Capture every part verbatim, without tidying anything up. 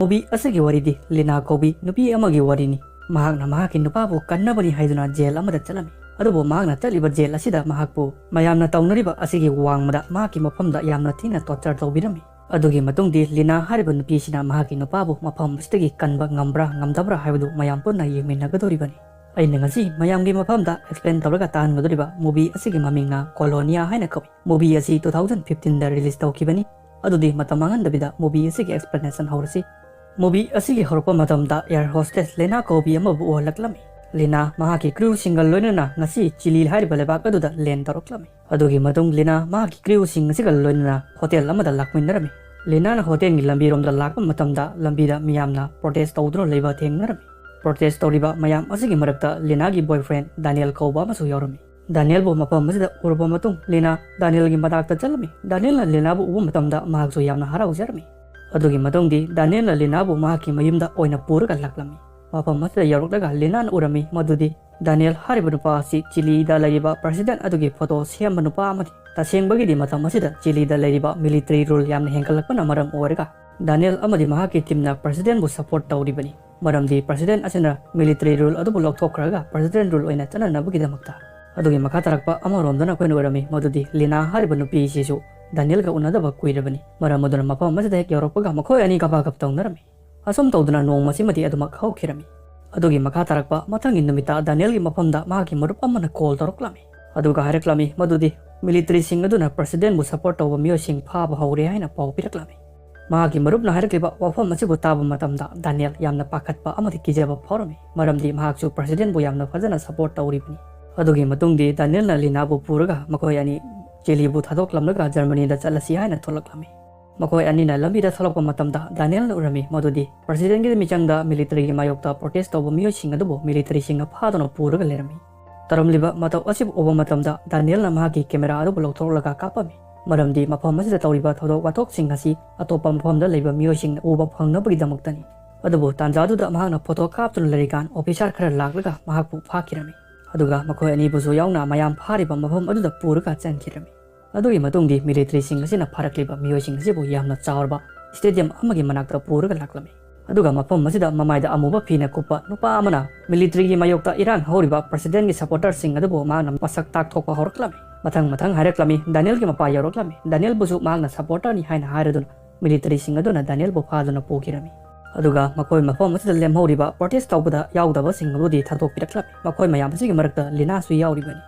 Movie ꯑꯁꯤꯒꯤ ꯋꯥꯔꯤꯗꯤ ꯂꯤꯅꯥ ꯀꯧꯕꯤ ꯅꯨꯄꯤ ꯑꯃꯒꯤ ꯋꯥꯔꯤꯅꯤ꯫ ꯃꯍꯥꯛꯅ ꯃꯍꯥꯛꯀꯤ ꯅꯨꯄꯥꯕꯨ ꯀꯟꯅꯕꯅꯤ ꯍꯥꯏꯗꯨꯅ ꯖꯦꯜ ꯑꯃꯗ ꯆꯠꯂꯝꯃꯤ꯫ ꯑꯗꯨꯕꯨ ꯃꯍꯥꯛꯅ ꯆꯠꯂꯤꯕ ꯖꯦꯜ ꯑꯁꯤꯗ ꯃꯍꯥꯛꯄꯨ ꯃꯌꯥꯝꯅ ꯇꯧꯅꯔꯤꯕ ꯑꯁꯤꯒꯤ ꯋꯥꯡꯃꯗ ꯃꯍꯥꯛꯀꯤ ꯃꯐꯝꯗ ꯌꯥꯝꯅ ꯊꯤꯅ torture ꯇꯧꯕꯤꯔꯝꯃꯤ꯫ ꯑꯗꯨꯒꯤ ꯃꯇꯨꯡꯗꯤ ꯂꯤꯅꯥ ꯍꯥꯏꯔꯤꯕ ꯅꯨꯄꯤꯁꯤꯅ ꯃꯍꯥꯛꯀꯤ ꯅꯨꯄꯥꯕꯨ ꯃꯐꯝ ꯑꯁꯤꯗꯒꯤ ꯀꯟꯕ ꯉꯝꯕ꯭ꯔꯥ ꯉꯝꯗꯕ꯭ꯔꯥ ꯍꯥꯏꯕꯗꯨ ꯃꯌꯥꯝ ꯄꯨꯟꯅ ꯌꯦꯡꯃꯤꯟꯅꯒꯗꯧꯔꯤꯕꯅꯤ꯫ ꯑꯩꯅ ꯉꯁꯤ ꯃꯌꯥꯝꯒꯤ ꯃꯐꯝꯗ explain ꯇꯧꯔꯒ ꯇꯥꯍꯟꯒꯗꯧꯔꯤꯕ movie ꯑꯁꯤꯒꯤ ꯃꯃꯤꯡꯅ Colonia ꯍꯥꯏꯅ ꯀꯧꯏ꯫ Movie ꯑꯁꯤ two thousand fifteen ꯗ release ꯇꯧꯈꯤꯕꯅꯤ꯫ ꯑꯗꯨꯗꯤ ꯃꯇꯝ ꯃꯥꯡꯍꯟꯗꯕꯤꯗ movie ꯑꯁꯤꯒꯤ explanation ꯍꯧꯔꯁꯤ꯫ Movie ꯑꯁꯤꯒꯤ ꯍꯧꯔꯛꯄ ꯃꯇꯝꯗ air hostess ꯂꯤꯅꯥ ꯀꯧꯕꯤ ꯑꯃꯕꯨ ꯎꯍꯜꯂꯛꯂꯝꯃꯤ꯫ ꯂꯤꯅꯥ ꯃꯍꯥꯛꯀꯤ crew ꯁꯤꯡꯒ ꯂꯣꯏꯅꯅ ꯉꯁꯤ ꯆꯤꯂꯤ ꯍꯥꯏꯔꯤꯕ ꯂꯩꯕꯥꯛ ꯑꯗꯨꯗ land ꯇꯧꯔꯛꯂꯝꯃꯤ꯫ ꯑꯗꯨꯒꯤ ꯃꯇꯨꯡ ꯂꯤꯅꯥ ꯃꯍꯥꯛꯀꯤ crew ꯁꯤꯡ ꯑꯁꯤꯒ ꯂꯣꯏꯅꯅ hotel ꯑꯃꯗ ꯂꯥꯛꯃꯤꯟꯅꯔꯝꯃꯤ꯫ ꯂꯤꯅꯥꯅ hotel ꯒꯤ ꯂꯝꯕꯤꯔꯣꯝꯗ ꯂꯥꯛꯄ ꯃꯇꯝꯗ ꯂꯝꯕꯤꯗ ꯃꯤꯌꯥꯝꯅ protest ꯇꯧꯗꯨꯅ ꯂꯩꯕ ꯊꯦꯡꯅꯔꯝꯃꯤ꯫ Protest ꯇꯧꯔꯤꯕ ꯃꯌꯥꯝ ꯑꯁꯤꯒꯤ ꯃꯔꯛꯇ ꯂꯤꯅꯥꯒꯤ boyfriend ꯗꯥꯅꯤꯌꯦꯜ ꯀꯧꯕ ꯑꯃꯁꯨ ꯌꯥꯎꯔꯝꯃꯤ꯫ ꯗꯥꯅꯤꯌꯦꯜꯕꯨ ꯃꯐꯝ ꯑꯁꯤꯗ ꯎꯔꯕ ꯃꯇꯨꯡ ꯂꯤꯅꯥ ꯗꯥꯅꯤꯌꯦꯜꯒꯤ ꯃꯅꯥꯛꯇ ꯆꯠꯂꯝꯃꯤ꯫ ꯗꯥꯅꯤꯌꯦꯜꯅ ꯂꯤꯅꯥꯕꯨ ꯎꯕ ꯃꯇꯝꯗ ꯃꯍꯥꯛꯁꯨ ꯌꯥꯝꯅ ꯍꯔꯥꯎꯖꯔꯝꯃꯤ꯫ ꯑꯗꯨꯒꯤ ꯃꯇꯨꯡꯗꯤ ꯗꯥꯅꯤꯌꯦꯜꯅ ꯂꯤꯅꯥꯕꯨ ꯃꯍꯥꯛꯀꯤ ꯃꯌꯨꯝꯗ ꯑꯣꯏꯅ ꯄꯨꯔꯒ ꯂꯥꯛꯂꯝꯃꯤ꯫ ꯃꯐꯝ ꯑꯁꯤꯗ ꯌꯧꯔꯛꯂꯒ ꯂꯤꯅꯥꯅ ꯎꯔꯝꯃꯤ ꯃꯗꯨꯗꯤ ꯗꯥꯅꯤꯌꯦꯜ ꯍꯥꯏꯔꯤꯕ ꯅꯨꯄꯥ ꯑꯁꯤ ꯆꯤꯂꯤꯗ ꯂꯩꯔꯤꯕ president ꯑꯗꯨꯒꯤ photo ꯁꯦꯝꯕ ꯅꯨꯄꯥ ꯑꯃꯅꯤ꯫ ꯇꯁꯦꯡꯕꯒꯤꯗꯤ ꯃꯇꯝ ꯑꯁꯤꯗ ꯆꯤꯂꯤꯗ ꯂꯩꯔꯤꯕ military rule ꯌꯥꯝꯅ ꯍꯦꯟꯒꯠꯂꯛꯄꯅ ꯃꯔꯝ ꯑꯣꯏꯔꯒ ꯗꯥꯅꯤꯌꯦꯜ ꯑꯃꯗꯤ ꯃꯍꯥꯛꯀꯤ team ꯅ president ꯕꯨ support ꯇꯧꯔꯤꯕꯅꯤ꯫ ꯃꯔꯝꯗꯤ president ꯑꯁꯤꯅ military rule ꯑꯗꯨꯕꯨ ꯂꯧꯊꯣꯛꯈ꯭ꯔꯒ president rule ꯑꯣꯏꯅ ꯆꯠꯅꯅꯕꯒꯤꯗꯃꯛꯇ꯫ ꯑꯗꯨꯒꯤ ꯃꯈꯥ ꯇꯥꯔꯛꯄ ꯑꯃꯔꯣꯝꯗꯅ ꯑꯩꯈꯣꯏꯅ ꯑꯣꯏꯔꯝꯃꯤ ꯃꯗꯨꯗꯤ ꯂꯤꯅꯥ ꯍꯥꯏꯔꯤꯕ ꯅꯨꯄꯤ ꯑꯁꯤꯁꯨ ꯗꯥꯅꯤꯌꯦꯜꯒ ꯎꯅꯗꯕ ꯀꯨꯏꯔꯕꯅꯤ꯫ ꯃꯔꯝ ꯑꯗꯨꯅ ꯃꯐꯝ ꯑꯁꯤꯗ ꯍꯦꯛ ꯌꯧꯔꯛꯄꯒ ꯃꯈꯣꯏ ꯑꯅꯤ ꯀꯕꯥꯀꯞ ꯇꯧꯅꯔꯝꯃꯤ꯫ ꯑꯁꯨꯝ ꯇꯧꯗꯨꯅ ꯅꯣꯡꯃꯁꯤꯃꯗꯤ ꯑꯗꯨꯃꯛ ꯍꯧꯈꯤꯔꯝꯃꯤ꯫ ꯑꯗꯨꯒꯤ ꯃꯈꯥ ꯇꯥꯔꯛꯄ ꯃꯊꯪꯒꯤ ꯅꯨꯃꯤꯠꯇ ꯗꯥꯅꯤꯌꯦꯜꯒꯤ ꯃꯐꯝꯗ ꯃꯍꯥꯛꯀꯤ ꯃꯔꯨꯞ ꯑꯃꯅ call ꯇꯧꯔꯛꯂꯝꯃꯤ꯫ ꯑꯗꯨꯒ ꯍꯥꯏꯔꯛꯂꯝꯃꯤ ꯃꯗꯨꯗꯤ military ꯁꯤꯡ ꯑꯗꯨꯅ president ꯕꯨ support ꯇꯧꯕ ꯃꯤꯑꯣꯏꯁꯤꯡ ꯐꯥꯕ ꯍꯧꯔꯦ ꯍꯥꯏꯅ ꯄꯥꯎ ꯄꯤꯔꯛꯂꯝꯃꯤ꯫ ꯃꯍꯥꯛꯀꯤ ꯃꯔꯨꯞꯅ ꯍꯥꯏꯔꯛꯂꯤꯕ ꯋꯥꯐꯝ ꯑꯁꯤꯕꯨ ꯇꯥꯕ ꯃꯇꯝꯗ ꯗꯥꯅꯤꯌꯦꯜ ꯌꯥꯝꯅ ꯄꯥꯈꯠꯄ ꯑꯃꯗꯤ ꯀꯤꯖꯕ ꯐꯥꯎꯔꯝꯃꯤ, ꯃꯔꯝꯗꯤ ꯃꯍꯥꯛꯁꯨ president ꯕꯨ ꯌꯥꯝꯅ ꯐꯖꯅ support ꯇꯧꯔꯤꯕꯅꯤ꯫ ꯑꯗꯨꯒꯤ ꯃꯇꯨꯡꯗꯤ ꯗꯥꯅꯤꯌꯦꯜꯅ ꯂꯤꯅꯥꯕꯨ ꯄꯨꯔꯒ ꯃꯈꯣꯏ ꯑꯅꯤ ꯆꯤꯂꯤꯕꯨ ꯊꯥꯗꯣꯛꯂꯝꯂꯒ ꯖꯔꯃꯅꯤꯗ ꯆꯠꯂꯁꯤ ꯍꯥꯏꯅ ꯊꯣꯛꯂꯛꯂꯝꯃꯤ꯫ ꯃꯈꯣꯏ ꯑꯅꯤꯅ ꯂꯝꯕꯤꯗ ꯊꯣꯛꯂꯛꯄ ꯃꯇꯝꯗ ꯗꯥꯅꯤꯌꯦꯜꯅ ꯎꯔꯝꯃꯤ ꯃꯗꯨꯗꯤ president ꯀꯤ ꯃꯤꯆꯪꯗ military ꯒꯤ ꯃꯥꯌꯣꯛꯇ protest ꯇꯧꯕ ꯃꯤꯑꯣꯏꯁꯤꯡ ꯑꯗꯨꯕꯨ military ꯁꯤꯡꯅ ꯐꯥꯗꯨꯅ ꯄꯨꯔꯒ ꯂꯩꯔꯝꯃꯤ꯫ ꯇꯧꯔꯝꯂꯤꯕ ꯃꯇꯧ ꯑꯁꯤꯕꯨ ꯎꯕ ꯃꯇꯝꯗ ꯗꯥꯅꯤꯌꯦꯜꯅ ꯃꯍꯥꯛꯀꯤ camera ꯑꯗꯨꯕꯨ ꯂꯧꯊꯣꯛꯂꯒ ꯀꯥꯞꯄꯝꯃꯤ, ꯃꯔꯝꯗꯤ ꯃꯐꯝ ꯑꯁꯤꯗ ꯇꯧꯔꯤꯕ ꯊꯧꯗꯣꯛ ꯋꯥꯊꯣꯛꯁꯤꯡ ꯑꯁꯤ ꯑꯇꯣꯞꯄ ꯃꯐꯝꯗ ꯂꯩꯕ ꯃꯤꯑꯣꯏꯁꯤꯡꯅ ꯎꯕ ꯐꯪꯅꯕꯒꯤꯗꯃꯛꯇꯅꯤ꯫ ꯑꯗꯨꯕꯨ ꯇꯥꯟꯖꯥꯗꯨꯗ ꯃꯍꯥꯛꯅ photo ꯀꯥꯞꯇꯨꯅ ꯂꯩꯔꯤꯀꯥꯟ officer ꯈꯔ ꯂꯥꯛꯂꯒ ꯃꯍꯥꯛꯄꯨ ꯐꯥꯈꯤꯔꯝꯃꯤ꯫ ꯑꯗꯨꯒ ꯃꯈꯣꯏ ꯑꯅꯤꯕꯨꯁꯨ ꯌꯥꯎꯅ ꯃꯌꯥꯝ ꯐꯥꯔꯤꯕ ꯃꯐꯝ ꯑꯗꯨꯗ ꯄꯨꯔꯒ ꯆꯪꯈꯤꯔꯝꯃꯤ꯫ ꯑꯗꯨꯒꯤ ꯃꯇꯨꯡꯗꯤ military ꯁꯤꯡ ꯑꯁꯤꯅ ꯐꯥꯔꯛꯂꯤꯕ ꯃꯤꯑꯣꯏꯁꯤꯡ ꯑꯁꯤꯕꯨ ꯌꯥꯝꯅ ꯆꯥꯎꯔꯕ stadium ꯑꯃꯒꯤ ꯃꯅꯥꯛꯇ ꯄꯨꯔꯒ ꯂꯥꯛꯂꯝꯃꯤ꯫ ꯑꯗꯨꯒ ꯃꯐꯝ ꯑꯁꯤꯗ ꯃꯃꯥꯏꯗ ꯑꯃꯨꯕ ꯐꯤꯅ ꯀꯨꯞꯄ ꯅꯨꯄꯥ ꯑꯃꯅ militaryꯒꯤ ꯃꯥꯌꯣꯛꯇ ꯏꯔꯥꯡ ꯍꯧꯔꯤꯕ presidentꯀꯤ supporterꯁꯤꯡ ꯑꯗꯨꯕꯨ ꯃꯍꯥꯛꯅ ꯃꯁꯛ ꯇꯥꯛꯊꯣꯛꯄ ꯍꯧꯔꯛꯂꯝꯃꯤ꯫ ꯃꯊꯪ ꯃꯊꯪ ꯍꯥꯏꯔꯛꯂꯝꯃꯤ꯫ ꯗꯥꯅꯤꯌꯦꯜꯒꯤ ꯃꯄꯥ ꯌꯧꯔꯛꯂꯝꯃꯤ꯫ ꯗꯥꯅꯤꯌꯦꯜꯕꯨꯁꯨ ꯃꯍꯥꯛꯅ supporterꯅꯤ ꯍꯥꯏꯅ ꯍꯥꯏꯔꯗꯨꯅ militaryꯁꯤꯡ ꯑꯗꯨꯅ ꯗꯥꯅꯤꯌꯦꯜꯕꯨ ꯐꯥꯗꯨꯅ ꯄꯨꯈꯤꯔꯝꯃꯤ꯫ ꯑꯗꯨꯒ ꯃꯈꯣꯏ ꯃꯐꯝ ꯑꯁꯤꯗ ꯂꯦꯝꯍꯧꯔꯤꯕ protest ꯇꯧꯕꯗ ꯌꯥꯎꯗꯕꯁꯤꯡ ꯑꯗꯨꯗꯤ ꯊꯥꯗꯣꯛꯄꯤꯔꯛꯂꯝꯃꯤ꯫ ꯃꯈꯣꯏ ꯃꯌꯥꯝ ꯑꯁꯤꯒꯤ ꯃꯔꯛꯇ ꯂꯤꯅꯥꯁꯨ ꯌꯥꯎꯔꯤꯕꯅꯤ꯫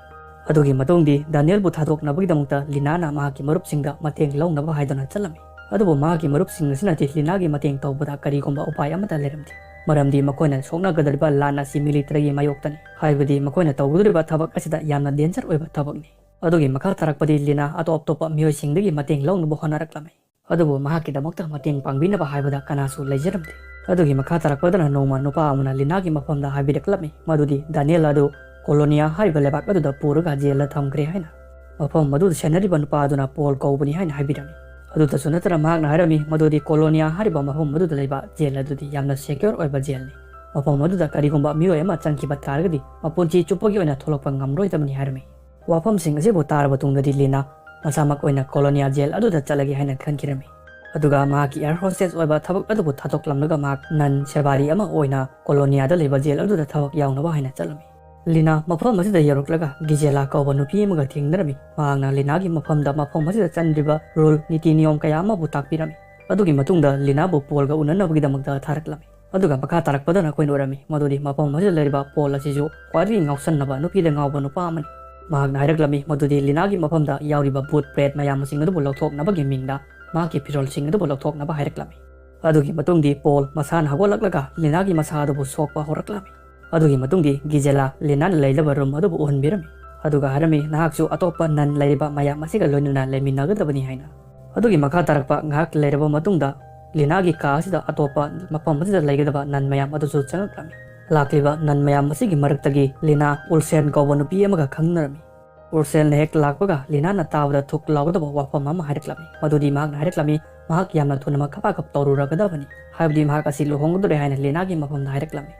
ꯑꯗꯨꯒꯤ ꯃꯇꯨꯡꯗꯤ ꯗꯥꯅꯤꯌꯦꯜꯕꯨ ꯊꯥꯗꯣꯛꯅꯕꯒꯤꯗꯃꯛꯇ ꯂꯤꯅꯥꯅ ꯃꯍꯥꯛꯀꯤ ꯃꯔꯨꯞꯁꯤꯡꯗ ꯃꯇꯦꯡ ꯂꯧꯅꯕ ꯍꯥꯏꯗꯨꯅ ꯆꯠꯂꯝꯃꯤ꯫ ꯑꯗꯨꯕꯨ ꯃꯍꯥꯛꯀꯤ ꯃꯔꯨꯞꯁꯤꯡ ꯑꯁꯤꯅꯗꯤ ꯂꯤꯅꯥꯒꯤ ꯃꯇꯦꯡ ꯇꯧꯕꯗ ꯀꯔꯤꯒꯨꯝꯕ ꯎꯄꯥꯏ ꯑꯃꯠꯇ ꯂꯩꯔꯝꯗꯦ꯫ ꯃꯔꯝꯗꯤ ꯃꯈꯣꯏꯅ ꯁꯣꯛꯅꯒꯗꯧꯔꯤꯕ ꯂꯥꯟ ꯑꯁꯤ militaryꯒꯤ ꯃꯥꯌꯣꯛꯇꯅꯤ꯫ ꯍꯥꯏꯕꯗꯤ ꯃꯈꯣꯏꯅ ꯇꯧꯒꯗꯧꯔꯤꯕ ꯊꯕꯛ ꯑꯁꯤꯗ ꯌꯥꯝꯅ danger ꯑꯣꯏꯕ ꯊꯕꯛꯅꯤ꯫ ꯑꯗꯨꯒꯤ ꯃꯈꯥ ꯇꯥꯔꯛꯄꯗꯤ ꯂꯤꯅꯥ ꯑꯇꯣꯞ ꯑꯇꯣꯞꯄ ꯃꯤꯑꯣꯏꯁꯤꯡꯗꯒꯤ ꯃꯇꯦꯡ ꯂꯧꯅꯕ ꯍꯣꯠꯅꯔꯛꯂꯝꯃꯤ꯫ ꯑꯗꯨꯕꯨ ꯃꯍꯥꯛꯀꯤꯗꯃꯛꯇ ꯃꯇꯦꯡ ꯄꯥꯡꯕꯤꯅꯕ ꯍꯥꯏꯕꯗ ꯀꯅꯥꯁꯨ ꯂꯩꯖꯔꯝꯗꯦ꯫ ꯑꯗꯨꯒꯤ ꯃꯈꯥ ꯇꯥꯔꯛꯄꯗꯅ ꯅꯣꯡꯃ ꯅꯨꯄꯥ ꯑꯃꯅ ꯂꯤꯅꯥꯒꯤ ꯃꯐꯝꯗ ꯍꯥꯏꯕꯤꯔꯛꯂꯝꯃꯤ ꯃꯗꯨꯗꯤ ꯗꯥꯅꯤꯌꯦꯜ ꯑꯗꯨ ꯀꯣꯂꯣꯅꯤꯌꯥ ꯍꯥꯏꯔꯤꯕ ꯂꯩꯕꯥꯛ ꯑꯗꯨꯗ ꯄꯨꯔꯒ ꯖꯦꯜꯗ ꯊꯝꯈ꯭ꯔꯦ ꯍꯥꯏꯅ꯫ ꯃꯐꯝ ꯑꯗꯨꯗ ꯁꯦꯟꯅꯔꯤꯕ ꯅꯨꯄꯥ ꯑꯗꯨꯅ ꯄꯣꯜ ꯀꯧꯕꯅꯤ ꯍꯥꯏꯅ ꯍꯥꯏꯕꯤꯔꯝꯃꯤ꯫ ꯑꯗꯨꯇꯁꯨ ꯅꯠꯇꯅ ꯃꯍꯥꯛꯅ ꯍꯥꯏꯔꯝꯃꯤ ꯃꯗꯨꯗꯤ ꯀꯣꯂꯣꯅꯤꯌꯥ ꯍꯥꯏꯔꯤꯕ ꯃꯐꯝ ꯑꯗꯨꯗ ꯂꯩꯕ ꯖꯦꯜ ꯑꯗꯨꯗꯤ ꯌꯥꯝꯅ secure ꯑꯣꯏꯕ ꯖꯦꯜꯅꯤ꯫ ꯃꯐꯝ ꯑꯗꯨꯗ ꯀꯔꯤꯒꯨꯝꯕ ꯃꯤꯑꯣꯏ ꯑꯃ ꯆꯪꯈꯤꯕ ꯇꯥꯔꯒꯗꯤ ꯃꯄꯨꯟꯁꯤ ꯆꯨꯞꯄꯒꯤ ꯑꯣꯏꯅ ꯊꯣꯛꯂꯛꯄ ꯉꯝꯂꯣꯏꯗꯕꯅꯤ ꯍꯥꯏꯔꯝꯃꯤ꯫ ꯋꯥꯐꯝꯁꯤꯡ ꯑꯁꯤꯕꯨ ꯇꯥꯔꯕ ꯇꯨꯡꯗꯗꯤ ꯂꯤꯅꯥ ꯃꯁꯥꯃꯛ ꯑꯣꯏꯅ ꯀꯣꯂꯣꯅꯤꯌꯥ ꯖꯦꯜ ꯑꯗꯨꯗ ꯆꯠꯂꯒꯦ ꯍꯥꯏꯅ ꯈꯟꯈꯤꯔꯝꯃꯤ꯫ ꯑꯗꯨꯒ ꯃꯍꯥꯛꯀꯤ air hostess ꯑꯣꯏꯕ ꯊꯕꯛ ꯑꯗꯨꯕꯨ ꯊꯥꯗꯣꯛꯂꯝꯂꯒ ꯃꯍꯥꯛ ꯅꯟ ꯁꯦꯕꯥꯔꯤ ꯑꯃ ꯑꯣꯏꯅ ꯀꯣꯂꯣꯅꯤꯌꯥꯗ ꯂꯩꯕ ꯖꯦꯜ ꯑꯗꯨꯗ ꯊꯕꯛ ꯌꯥꯎꯅꯕ ꯍꯥꯏꯅ ꯆꯠꯂꯝꯃꯤ꯫ ꯂꯤꯅꯥ ꯃꯐꯝ ꯑꯁꯤꯗ ꯌꯧꯔꯛꯂꯒ ꯒꯤꯖꯦꯂꯥ ꯀꯧꯕ ꯅꯨꯄꯤ ꯑꯃꯒ ꯊꯦꯡꯅꯔꯝꯃꯤ꯫ ꯃꯍꯥꯛꯅ ꯂꯤꯅꯥꯒꯤ ꯃꯐꯝꯗ ꯃꯐꯝ ꯑꯁꯤꯗ ꯆꯠꯅꯔꯤꯕ rule ꯅꯤꯇꯤ ꯅꯤꯌꯣꯝ ꯀꯌꯥ ꯑꯃꯕꯨ ꯇꯥꯛꯄꯤꯔꯝꯃꯤ꯫ ꯑꯗꯨꯒꯤ ꯃꯇꯨꯡꯗ ꯂꯤꯅꯥꯕꯨ ꯄꯣꯜꯒ ꯎꯅꯅꯕꯒꯤꯗꯃꯛꯇ ꯊꯥꯔꯛꯂꯝꯃꯤ꯫ ꯑꯗꯨꯒ ꯃꯈꯥ ꯇꯥꯔꯛꯄꯗ ꯅꯈꯣꯏꯅ ꯎꯔꯝꯃꯤ ꯃꯗꯨꯗꯤ ꯃꯐꯝ ꯑꯁꯤꯗ ꯂꯩꯔꯤꯕ ꯄꯣꯜ ꯑꯁꯤꯁꯨ ꯈ꯭ꯋꯥꯏꯗꯒꯤ ꯉꯥꯎꯁꯟꯅꯕ ꯅꯨꯄꯤꯗ ꯉꯥꯎꯕ ꯅꯨꯄꯥ ꯑꯃꯅꯤ꯫ ꯃꯍꯥꯛꯅ ꯍꯥꯏꯔꯛꯂꯝꯃꯤ ꯃꯗꯨꯗꯤ ꯂꯤꯅꯥꯒꯤ ꯃꯐꯝꯗ ꯌꯥꯎꯔꯤꯕ ꯚꯨꯠ ꯄ꯭ꯔꯦꯠ ꯃꯌꯥꯝꯁꯤꯡ ꯑꯗꯨꯕꯨ ꯂꯧꯊꯣꯛꯅꯕꯒꯤ ꯃꯤꯡꯗ ꯃꯍꯥꯛꯀꯤ ꯐꯤꯔꯣꯜꯁꯤꯡ ꯑꯗꯨꯕꯨ ꯂꯧꯊꯣꯛꯅꯕ ꯍꯥꯏꯔꯛꯂꯝꯃꯤ꯫ ꯑꯗꯨꯒꯤ ꯃꯇꯨꯡꯗꯤ ꯄꯣꯜ ꯃꯁꯥꯅ ꯍꯧꯒꯠꯂꯛꯂꯒ ꯂꯤꯅꯥꯒꯤ ꯃꯁꯥ ꯑꯗꯨꯕꯨ ꯁꯣꯛꯄ ꯍꯧꯔꯛꯂꯝꯃꯤ꯫ ꯑꯗꯨꯒꯤ ꯃꯇꯨꯡꯗꯤ ꯒꯤꯖꯦꯂꯥ ꯂꯤꯅꯥꯅ ꯂꯩꯔꯤꯕ ꯔꯨꯝ ꯑꯗꯨꯕꯨ ꯎꯍꯟꯕꯤꯔꯝꯃꯤ꯫ ꯑꯗꯨꯒ ꯍꯥꯏꯔꯝꯃꯤ ꯅꯍꯥꯛꯁꯨ ꯑꯇꯣꯞꯄ ꯅꯟ ꯂꯩꯔꯤꯕ ꯃꯌꯥꯝ ꯑꯁꯤꯒ ꯂꯣꯏꯅꯅ ꯂꯩꯃꯤꯟꯅꯒꯗꯕꯅꯤ ꯍꯥꯏꯅ꯫ ꯑꯗꯨꯒꯤ ꯃꯈꯥ ꯇꯥꯔꯛꯄ ꯉꯥꯏꯍꯥꯛ ꯂꯩꯔꯕ ꯃꯇꯨꯡꯗ ꯂꯤꯅꯥꯒꯤ ꯀꯥ ꯑꯁꯤꯗ ꯑꯇꯣꯞꯄ ꯃꯐꯝ ꯑꯁꯤꯗ ꯂꯩꯒꯗꯕ ꯅꯟ ꯃꯌꯥꯝ ꯑꯗꯨꯁꯨ ꯆꯪꯂꯛꯂꯝꯃꯤ꯫ ꯂꯥꯛꯂꯤꯕ ꯅꯟ ꯃꯌꯥꯝ ꯑꯁꯤꯒꯤ ꯃꯔꯛꯇꯒꯤ ꯂꯤꯅꯥ ꯎꯜꯁꯦꯟ ꯀꯧꯕ ꯅꯨꯄꯤ ꯑꯃꯒ ꯈꯪꯅꯔꯝꯃꯤ꯫ ꯎꯜꯁꯦꯟꯅ ꯍꯦꯛ ꯂꯥꯛꯄꯒ ꯂꯤꯅꯥꯅ ꯇꯥꯕꯗ ꯊꯨꯛ ꯂꯥꯎꯒꯗꯕ ꯋꯥꯐꯝ ꯑꯃ ꯍꯥꯏꯔꯛꯂꯝꯃꯤ꯫ ꯃꯗꯨꯗꯤ ꯃꯍꯥꯛꯅ ꯍꯥꯏꯔꯛꯂꯝꯃꯤ ꯃꯍꯥꯛ ꯌꯥꯝꯅ ꯊꯨꯅ ꯃꯈꯥ ꯀꯞ ꯇꯧꯔꯨꯔꯒꯗꯕꯅꯤ꯫ ꯍꯥꯏꯕꯗꯤ ꯃꯍꯥꯛ ꯑꯁꯤ ꯂꯨꯍꯣꯡꯒꯗꯧꯔꯦ ꯍꯥꯏꯅ ꯂꯤꯅꯥꯒꯤ ꯃꯐꯝꯗ ꯍꯥꯏꯔꯛꯂꯝꯃꯤ꯫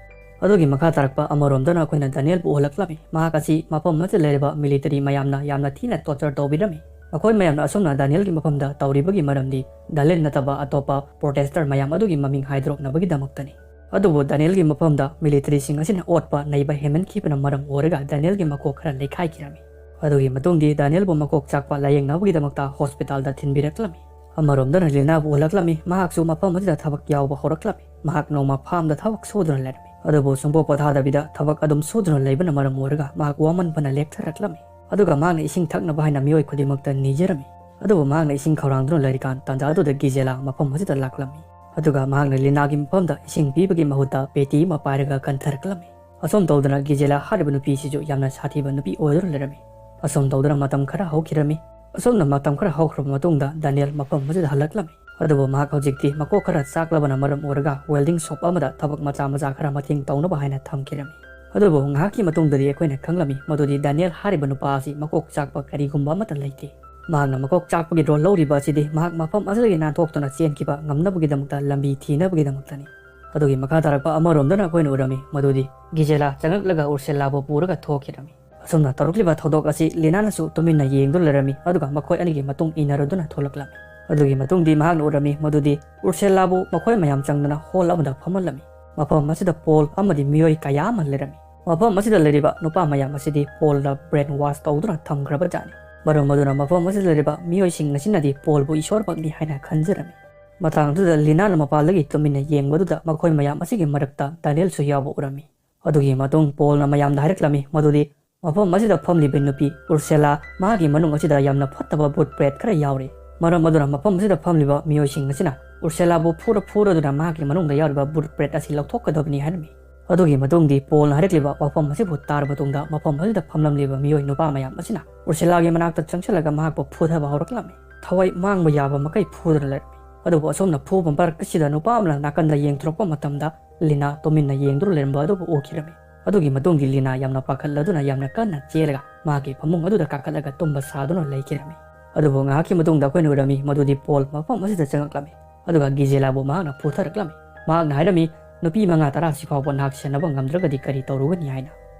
ꯑꯗꯨꯒꯤ ꯃꯈꯥ ꯇꯥꯔꯛꯄ ꯑꯃꯔꯣꯝꯗꯅ ꯑꯩꯈꯣꯏꯅ ꯗꯥꯅꯤꯌꯦꯜꯕꯨ ꯎꯍꯜꯂꯛꯂꯝꯃꯤ꯫ ꯃꯍꯥꯛ ꯑꯁꯤ ꯃꯐꯝ ꯑꯁꯤꯗ ꯂꯩꯔꯤꯕ military ꯃꯌꯥꯝꯅ ꯌꯥꯝꯅ ꯊꯤꯅ torture ꯇꯧꯕꯤꯔꯝꯃꯤ꯫ ꯃꯈꯣꯏ ꯃꯌꯥꯝꯅ ꯑꯁꯨꯝꯅ ꯗꯥꯅꯤꯌꯦꯜꯒꯤ ꯃꯐꯝꯗ ꯇꯧꯔꯤꯕꯒꯤ ꯃꯔꯝꯗꯤ ꯗꯥꯂꯦꯟ ꯅꯠꯇꯕ ꯑꯇꯣꯞꯄ protester ꯃꯌꯥꯝ ꯑꯗꯨꯒꯤ ꯃꯃꯤꯡ ꯍꯥꯏꯗꯣꯔꯛꯅꯕꯒꯤꯗꯃꯛꯇꯅꯤ꯫ ꯑꯗꯨꯕꯨ ꯗꯥꯅꯤꯌꯦꯜꯒꯤ ꯃꯐꯝꯗ militaryꯁꯤꯡ ꯑꯁꯤꯅ ꯑꯣꯠꯄ ꯅꯩꯕ ꯍꯦꯟꯃꯟꯈꯤꯕꯅ ꯃꯔꯝ ꯑꯣꯏꯔꯒ ꯗꯥꯅꯤꯌꯦꯜꯒꯤ ꯃꯀꯣꯛ ꯈꯔ ꯂꯩꯈꯥꯏꯈꯤꯔꯝꯃꯤ꯫ ꯑꯗꯨꯒꯤ ꯃꯇꯨꯡꯗꯤ ꯗꯥꯅꯤꯌꯦꯜꯕꯨ ꯃꯀꯣꯛ ꯆꯥꯛꯄ ꯂꯥꯌꯦꯡꯅꯕꯒꯤꯗꯃꯛꯇ hospitalꯗ ꯊꯤꯟꯕꯤꯔꯛꯂꯝꯃꯤ꯫ ꯑꯃꯔꯣꯝꯗꯅ ꯂꯤꯅꯥꯕꯨ ꯎꯍꯜꯂꯛꯂꯝꯃꯤ, ꯃꯍꯥꯛꯁꯨ ꯃꯐꯝ ꯑꯁꯤꯗ ꯊꯕꯛ ꯌꯥꯎꯕ ꯍꯧꯔꯛꯂꯝꯃꯤ꯫ ꯃꯍꯥꯛ ꯅꯣꯡꯃ farmꯗ ꯊꯕꯛ ꯁꯨꯗꯨꯅ ꯂꯩꯔꯝꯃꯤ꯫ ꯑꯗꯨꯕꯨ ꯁꯨꯡꯄꯣ ꯄꯣꯊꯥꯗꯕꯤꯗ ꯊꯕꯛ ꯑꯗꯨꯝ ꯁꯨꯗꯨꯅ ꯂꯩꯕꯅ ꯃꯔꯝ ꯑꯣꯏꯔꯒ ꯃꯍꯥꯛ ꯋꯥꯃꯟꯕꯅ ꯂꯦꯛꯊꯔꯛꯂꯝꯃꯤ꯫ ꯑꯗꯨꯒ ꯃꯍꯥꯛꯅ ꯏꯁꯤꯡ ꯊꯛꯅꯕ ꯍꯥꯏꯅ ꯃꯤꯑꯣꯏ ꯈꯨꯗꯤꯡꯃꯛꯇ ꯅꯤꯖꯔꯝꯃꯤ꯫ ꯑꯗꯨꯕꯨ ꯃꯍꯥꯛꯅ ꯏꯁꯤꯡ ꯈꯧꯔꯥꯡꯗꯨꯅ ꯂꯩꯔꯤꯀꯥꯟ ꯇꯥꯟꯖꯥ ꯑꯗꯨꯗ ꯒꯤꯖꯦꯂꯥ ꯃꯐꯝ ꯑꯁꯤꯗ ꯂꯥꯛꯂꯝꯃꯤ꯫ ꯑꯗꯨꯒ ꯃꯍꯥꯛꯅ ꯂꯤꯅꯥꯒꯤ ꯃꯐꯝꯗ ꯏꯁꯤꯡ ꯄꯤꯕꯒꯤ ꯃꯍꯨꯠꯇ ꯄꯦꯇꯤ ꯑꯃ ꯄꯥꯏꯔꯒ ꯀꯟꯊꯔꯛꯂꯝꯃꯤ꯫ ꯑꯁꯨꯝ ꯇꯧꯗꯅ ꯒꯤꯖꯦꯂꯥ ꯍꯥꯏꯔꯤꯕ ꯅꯨꯄꯤꯁꯤꯁꯨ ꯌꯥꯝꯅ ꯁꯥꯊꯤꯕ ꯅꯨꯄꯤ ꯑꯣꯏꯗꯨꯅ ꯂꯩꯔꯝꯃꯤ꯫ ꯑꯁꯨꯝ ꯇꯧꯗꯨꯅ ꯃꯇꯝ ꯈꯔ ꯍꯧꯈꯤꯔꯝꯃꯤ꯫ ꯑꯁꯨꯝꯅ ꯃꯇꯝ ꯈꯔ ꯍꯧꯈ꯭ꯔꯕ ꯃꯇꯨꯡꯗ ꯗꯥꯅꯤꯌꯦꯜ ꯃꯐꯝ ꯑꯁꯤꯗ ꯍꯜꯂꯛꯂꯝꯃꯤ꯫ ꯑꯗꯨꯕꯨ ꯃꯍꯥꯛ ꯍꯧꯖꯤꯛꯇꯤ ꯃꯀꯣꯛ ꯈꯔ ꯆꯥꯛꯂꯕꯅ ꯃꯔꯝ ꯑꯣꯏꯔꯒ welding shop ꯑꯃꯗ ꯊꯕꯛ ꯃꯆꯥ ꯃꯆꯥ ꯈꯔ ꯃꯇꯦꯡ ꯇꯧꯅꯕ ꯍꯥꯏꯅ ꯊꯝꯈꯤꯔꯝꯃꯤ꯫ ꯑꯗꯨꯕꯨ ꯉꯥꯏꯍꯥꯛꯀꯤ ꯃꯇꯨꯡꯗꯗꯤ ꯑꯩꯈꯣꯏꯅ ꯈꯪꯂꯝꯃꯤ ꯃꯗꯨꯗꯤ ꯗꯥꯅꯤꯌꯦꯜ ꯍꯥꯏꯔꯤꯕ ꯅꯨꯄꯥ ꯑꯁꯤ ꯃꯀꯣꯛ ꯆꯥꯛꯄ ꯀꯔꯤꯒꯨꯝꯕ ꯑꯃꯠꯇ ꯂꯩꯇꯦ꯫ ꯃꯍꯥꯛꯅ ꯃꯀꯣꯛ ꯆꯥꯛꯄꯒꯤ role ꯂꯧꯔꯤꯕ ꯑꯁꯤꯗꯤ ꯃꯍꯥꯛ ꯃꯐꯝ ꯑꯁꯤꯗꯒꯤ ꯅꯥꯟꯊꯣꯛꯇꯨꯅ ꯆꯦꯟꯈꯤꯕ ꯉꯝꯅꯕꯒꯤꯗꯃꯛꯇ ꯂꯝꯕꯤ ꯊꯤꯅꯕꯒꯤꯗꯃꯛꯇꯅꯤ꯫ ꯑꯗꯨꯒꯤ ꯃꯈꯥ ꯇꯥꯔꯛꯄ ꯑꯃꯔꯣꯝꯗꯅ ꯑꯩꯈꯣꯏꯅ ꯎꯔꯝꯃꯤ ꯃꯗꯨꯗꯤ ꯒꯤꯖꯦꯂꯥ ꯆꯪꯂꯛꯂꯒ ꯎꯔꯁꯦꯂꯥꯕꯨ ꯄꯨꯔꯒ ꯊꯣꯛꯈꯤꯔꯝꯃꯤ꯫ ꯑꯁꯨꯝꯅ ꯇꯧꯔꯛꯂꯤꯕ ꯊꯧꯗꯣꯛ ꯑꯁꯤ ꯂꯤꯅꯥꯅꯁꯨ ꯇꯨꯃꯤꯟꯅ ꯌꯦꯡꯗꯨꯅ ꯂꯩꯔꯝꯃꯤ, ꯑꯗꯨꯒ ꯃꯈꯣꯏ ꯑꯅꯤꯒꯤ ꯃꯇꯨꯡ ꯏꯟꯅꯔꯗꯨꯅ ꯊꯣꯛꯂꯛꯂꯝꯃꯤ꯫ ꯑꯗꯨꯒꯤ ꯃꯇꯨꯡꯗꯤ ꯃꯍꯥꯛꯅ ꯎꯔꯝꯃꯤ ꯃꯗꯨꯗꯤ ꯎꯔꯁꯦꯂꯥꯕꯨ ꯃꯈꯣꯏ ꯃꯌꯥꯝ ꯆꯪꯗꯨꯅ hall ꯑꯃꯗ ꯐꯝꯍꯜꯂꯝꯃꯤ꯫ ꯃꯐꯝ ꯑꯁꯤꯗ ꯄꯣꯜ ꯑꯃꯗꯤ ꯃꯤꯑꯣꯏ ꯀꯌꯥ ꯑꯃ ꯂꯩꯔꯝꯃꯤ꯫ ꯃꯐꯝ ꯑꯁꯤꯗ ꯂꯩꯔꯤꯕ ꯅꯨꯄꯥ ꯃꯌꯥꯝ ꯑꯁꯤꯗꯤ ꯄꯣꯜꯅ brainwash ꯇꯧꯗꯨꯅ ꯊꯝꯈ꯭ꯔꯕ ꯖꯥꯠꯅꯤ꯫ ꯃꯔꯝ ꯑꯗꯨꯅ ꯃꯐꯝ ꯑꯁꯤꯗ ꯂꯩꯔꯤꯕ ꯃꯤꯑꯣꯏꯁꯤꯡ ꯑꯁꯤꯅꯗꯤ ꯄꯣꯜꯕꯨ ꯏꯁꯣꯔꯃꯛꯅꯤ ꯍꯥꯏꯅ ꯈꯟꯖꯔꯝꯃꯤ꯫ ꯃꯇꯥꯡ ꯑꯗꯨꯗ ꯂꯤꯅꯥꯅ ꯃꯄꯥꯟꯗꯒꯤ ꯇꯨꯃꯤꯟꯅ ꯌꯦꯡꯕꯗꯨꯗ ꯃꯈꯣꯏ ꯃꯌꯥꯝ ꯑꯁꯤꯒꯤ ꯃꯔꯛꯇ ꯗꯥꯅꯤꯌꯦꯜꯁꯨ ꯌꯥꯎꯕ ꯎꯔꯝꯃꯤ꯫ ꯑꯗꯨꯒꯤ ꯃꯇꯨꯡ ꯄꯣꯜꯅ ꯃꯌꯥꯝꯗ ꯍꯥꯏꯔꯛꯂꯝꯃꯤ ꯃꯗꯨꯗꯤ ꯃꯐꯝ ꯑꯁꯤꯗ ꯐꯝꯂꯤꯕ ꯅꯨꯄꯤ ꯎꯔꯁꯦꯂꯥ, ꯃꯍꯥꯛꯀꯤ ꯃꯅꯨꯡ ꯑꯁꯤꯗ ꯌꯥꯝꯅ ꯐꯠꯇꯕ ꯚꯨꯠ ꯄ꯭ꯔꯦꯠ ꯈꯔ ꯌꯥꯎꯔꯤ꯫ ꯃꯔꯝ ꯑꯗꯨꯅ ꯃꯐꯝ ꯑꯁꯤꯗ ꯐꯝꯂꯤꯕ ꯃꯤꯑꯣꯏꯁꯤꯡ ꯑꯁꯤꯅ ꯎꯔꯁꯦꯂꯥꯕꯨ ꯐꯨꯔ ꯐꯨꯔꯗꯨꯅ ꯃꯍꯥꯛꯀꯤ ꯃꯅꯨꯡꯗ ꯌꯥꯎꯔꯤꯕ ꯚꯨꯠ ꯄ꯭ꯔꯦꯠ ꯑꯁꯤ ꯂꯧꯊꯣꯛꯀꯗꯕꯅꯤ ꯍꯥꯏꯔꯝꯃꯤ꯫ ꯑꯗꯨꯒꯤ ꯃꯇꯨꯡꯗꯤ ꯄꯣꯜꯅ ꯍꯥꯏꯔꯛꯂꯤꯕ ꯋꯥꯐꯝ ꯑꯁꯤꯕꯨ ꯇꯥꯔꯕ ꯃꯇꯨꯡꯗ ꯃꯐꯝ ꯑꯁꯤꯗ ꯐꯝꯂꯝꯂꯤꯕ ꯃꯤꯑꯣꯏ ꯅꯨꯄꯥ ꯃꯌꯥꯝ ꯑꯁꯤꯅ ꯎꯔꯁꯦꯂꯥꯒꯤ ꯃꯅꯥꯛꯇ ꯆꯪꯁꯤꯜꯂꯒ ꯃꯍꯥꯛꯄꯨ ꯐꯨꯊꯕ ꯍꯧꯔꯛꯂꯝꯃꯤ꯫ ꯊꯋꯥꯏ ꯃꯥꯡꯕ ꯌꯥꯕ ꯃꯈꯩ ꯐꯨꯗꯨꯅ ꯂꯩꯔꯝꯃꯤ꯫ ꯑꯗꯨꯕꯨ ꯑꯁꯨꯝꯅ ꯐꯨꯕ ꯃꯔꯛ ꯑꯁꯤꯗ ꯅꯨꯄꯥ ꯑꯃꯅ ꯅꯥꯀꯟꯗ ꯌꯦꯡꯊꯣꯔꯛꯄ ꯃꯇꯝꯗ ꯂꯤꯅꯥ ꯇꯨꯃꯤꯟꯅ ꯌꯦꯡꯗꯨꯅ ꯂꯩꯔꯝꯕ ꯑꯗꯨꯕꯨ ꯎꯈꯤꯔꯝꯃꯤ꯫ ꯑꯗꯨꯒꯤ ꯃꯇꯨꯡꯗꯤ ꯂꯤꯅꯥ ꯌꯥꯝꯅ ꯄꯥꯈꯠꯂꯗꯨꯅ ꯌꯥꯝꯅ ꯀꯟꯅ ꯆꯦꯜꯂꯒ ꯃꯍꯥꯛꯀꯤ ꯐꯃꯨꯡ ꯑꯗꯨꯗ ꯀꯥꯈꯠꯂꯒ ꯇꯨꯝꯕ ꯁꯥꯗꯨꯅ ꯂꯩꯈꯤꯔꯝꯃꯤ꯫ ꯑꯗꯨꯕꯨ ꯉꯥꯏꯍꯥꯛꯀꯤ ꯃꯇꯨꯡꯗ ꯑꯩꯈꯣꯏꯅ ꯎꯔꯝꯃꯤ ꯃꯗꯨꯗꯤ ꯄꯣꯜ ꯃꯐꯝ ꯑꯁꯤꯗ ꯆꯪꯂꯛꯂꯝꯃꯤ꯫ ꯑꯗꯨꯒ ꯒꯤꯖꯦꯂꯥꯕꯨ ꯃꯍꯥꯛꯅ ꯐꯨꯊꯔꯛꯂꯝꯃꯤ꯫ ꯃꯍꯥꯛꯅ ꯍꯥꯏꯔꯝꯃꯤ, "ꯅꯨꯄꯤ ꯃꯉꯥ ꯇꯔꯥꯁꯤ ꯐꯥꯎꯕ ꯅꯍꯥꯛ ꯁꯦꯟꯅꯕ ꯉꯝꯗ꯭ꯔꯒꯗꯤ ꯀꯔꯤ ꯇꯧꯔꯨꯒꯅꯤ?" ꯍꯥꯏꯅ꯫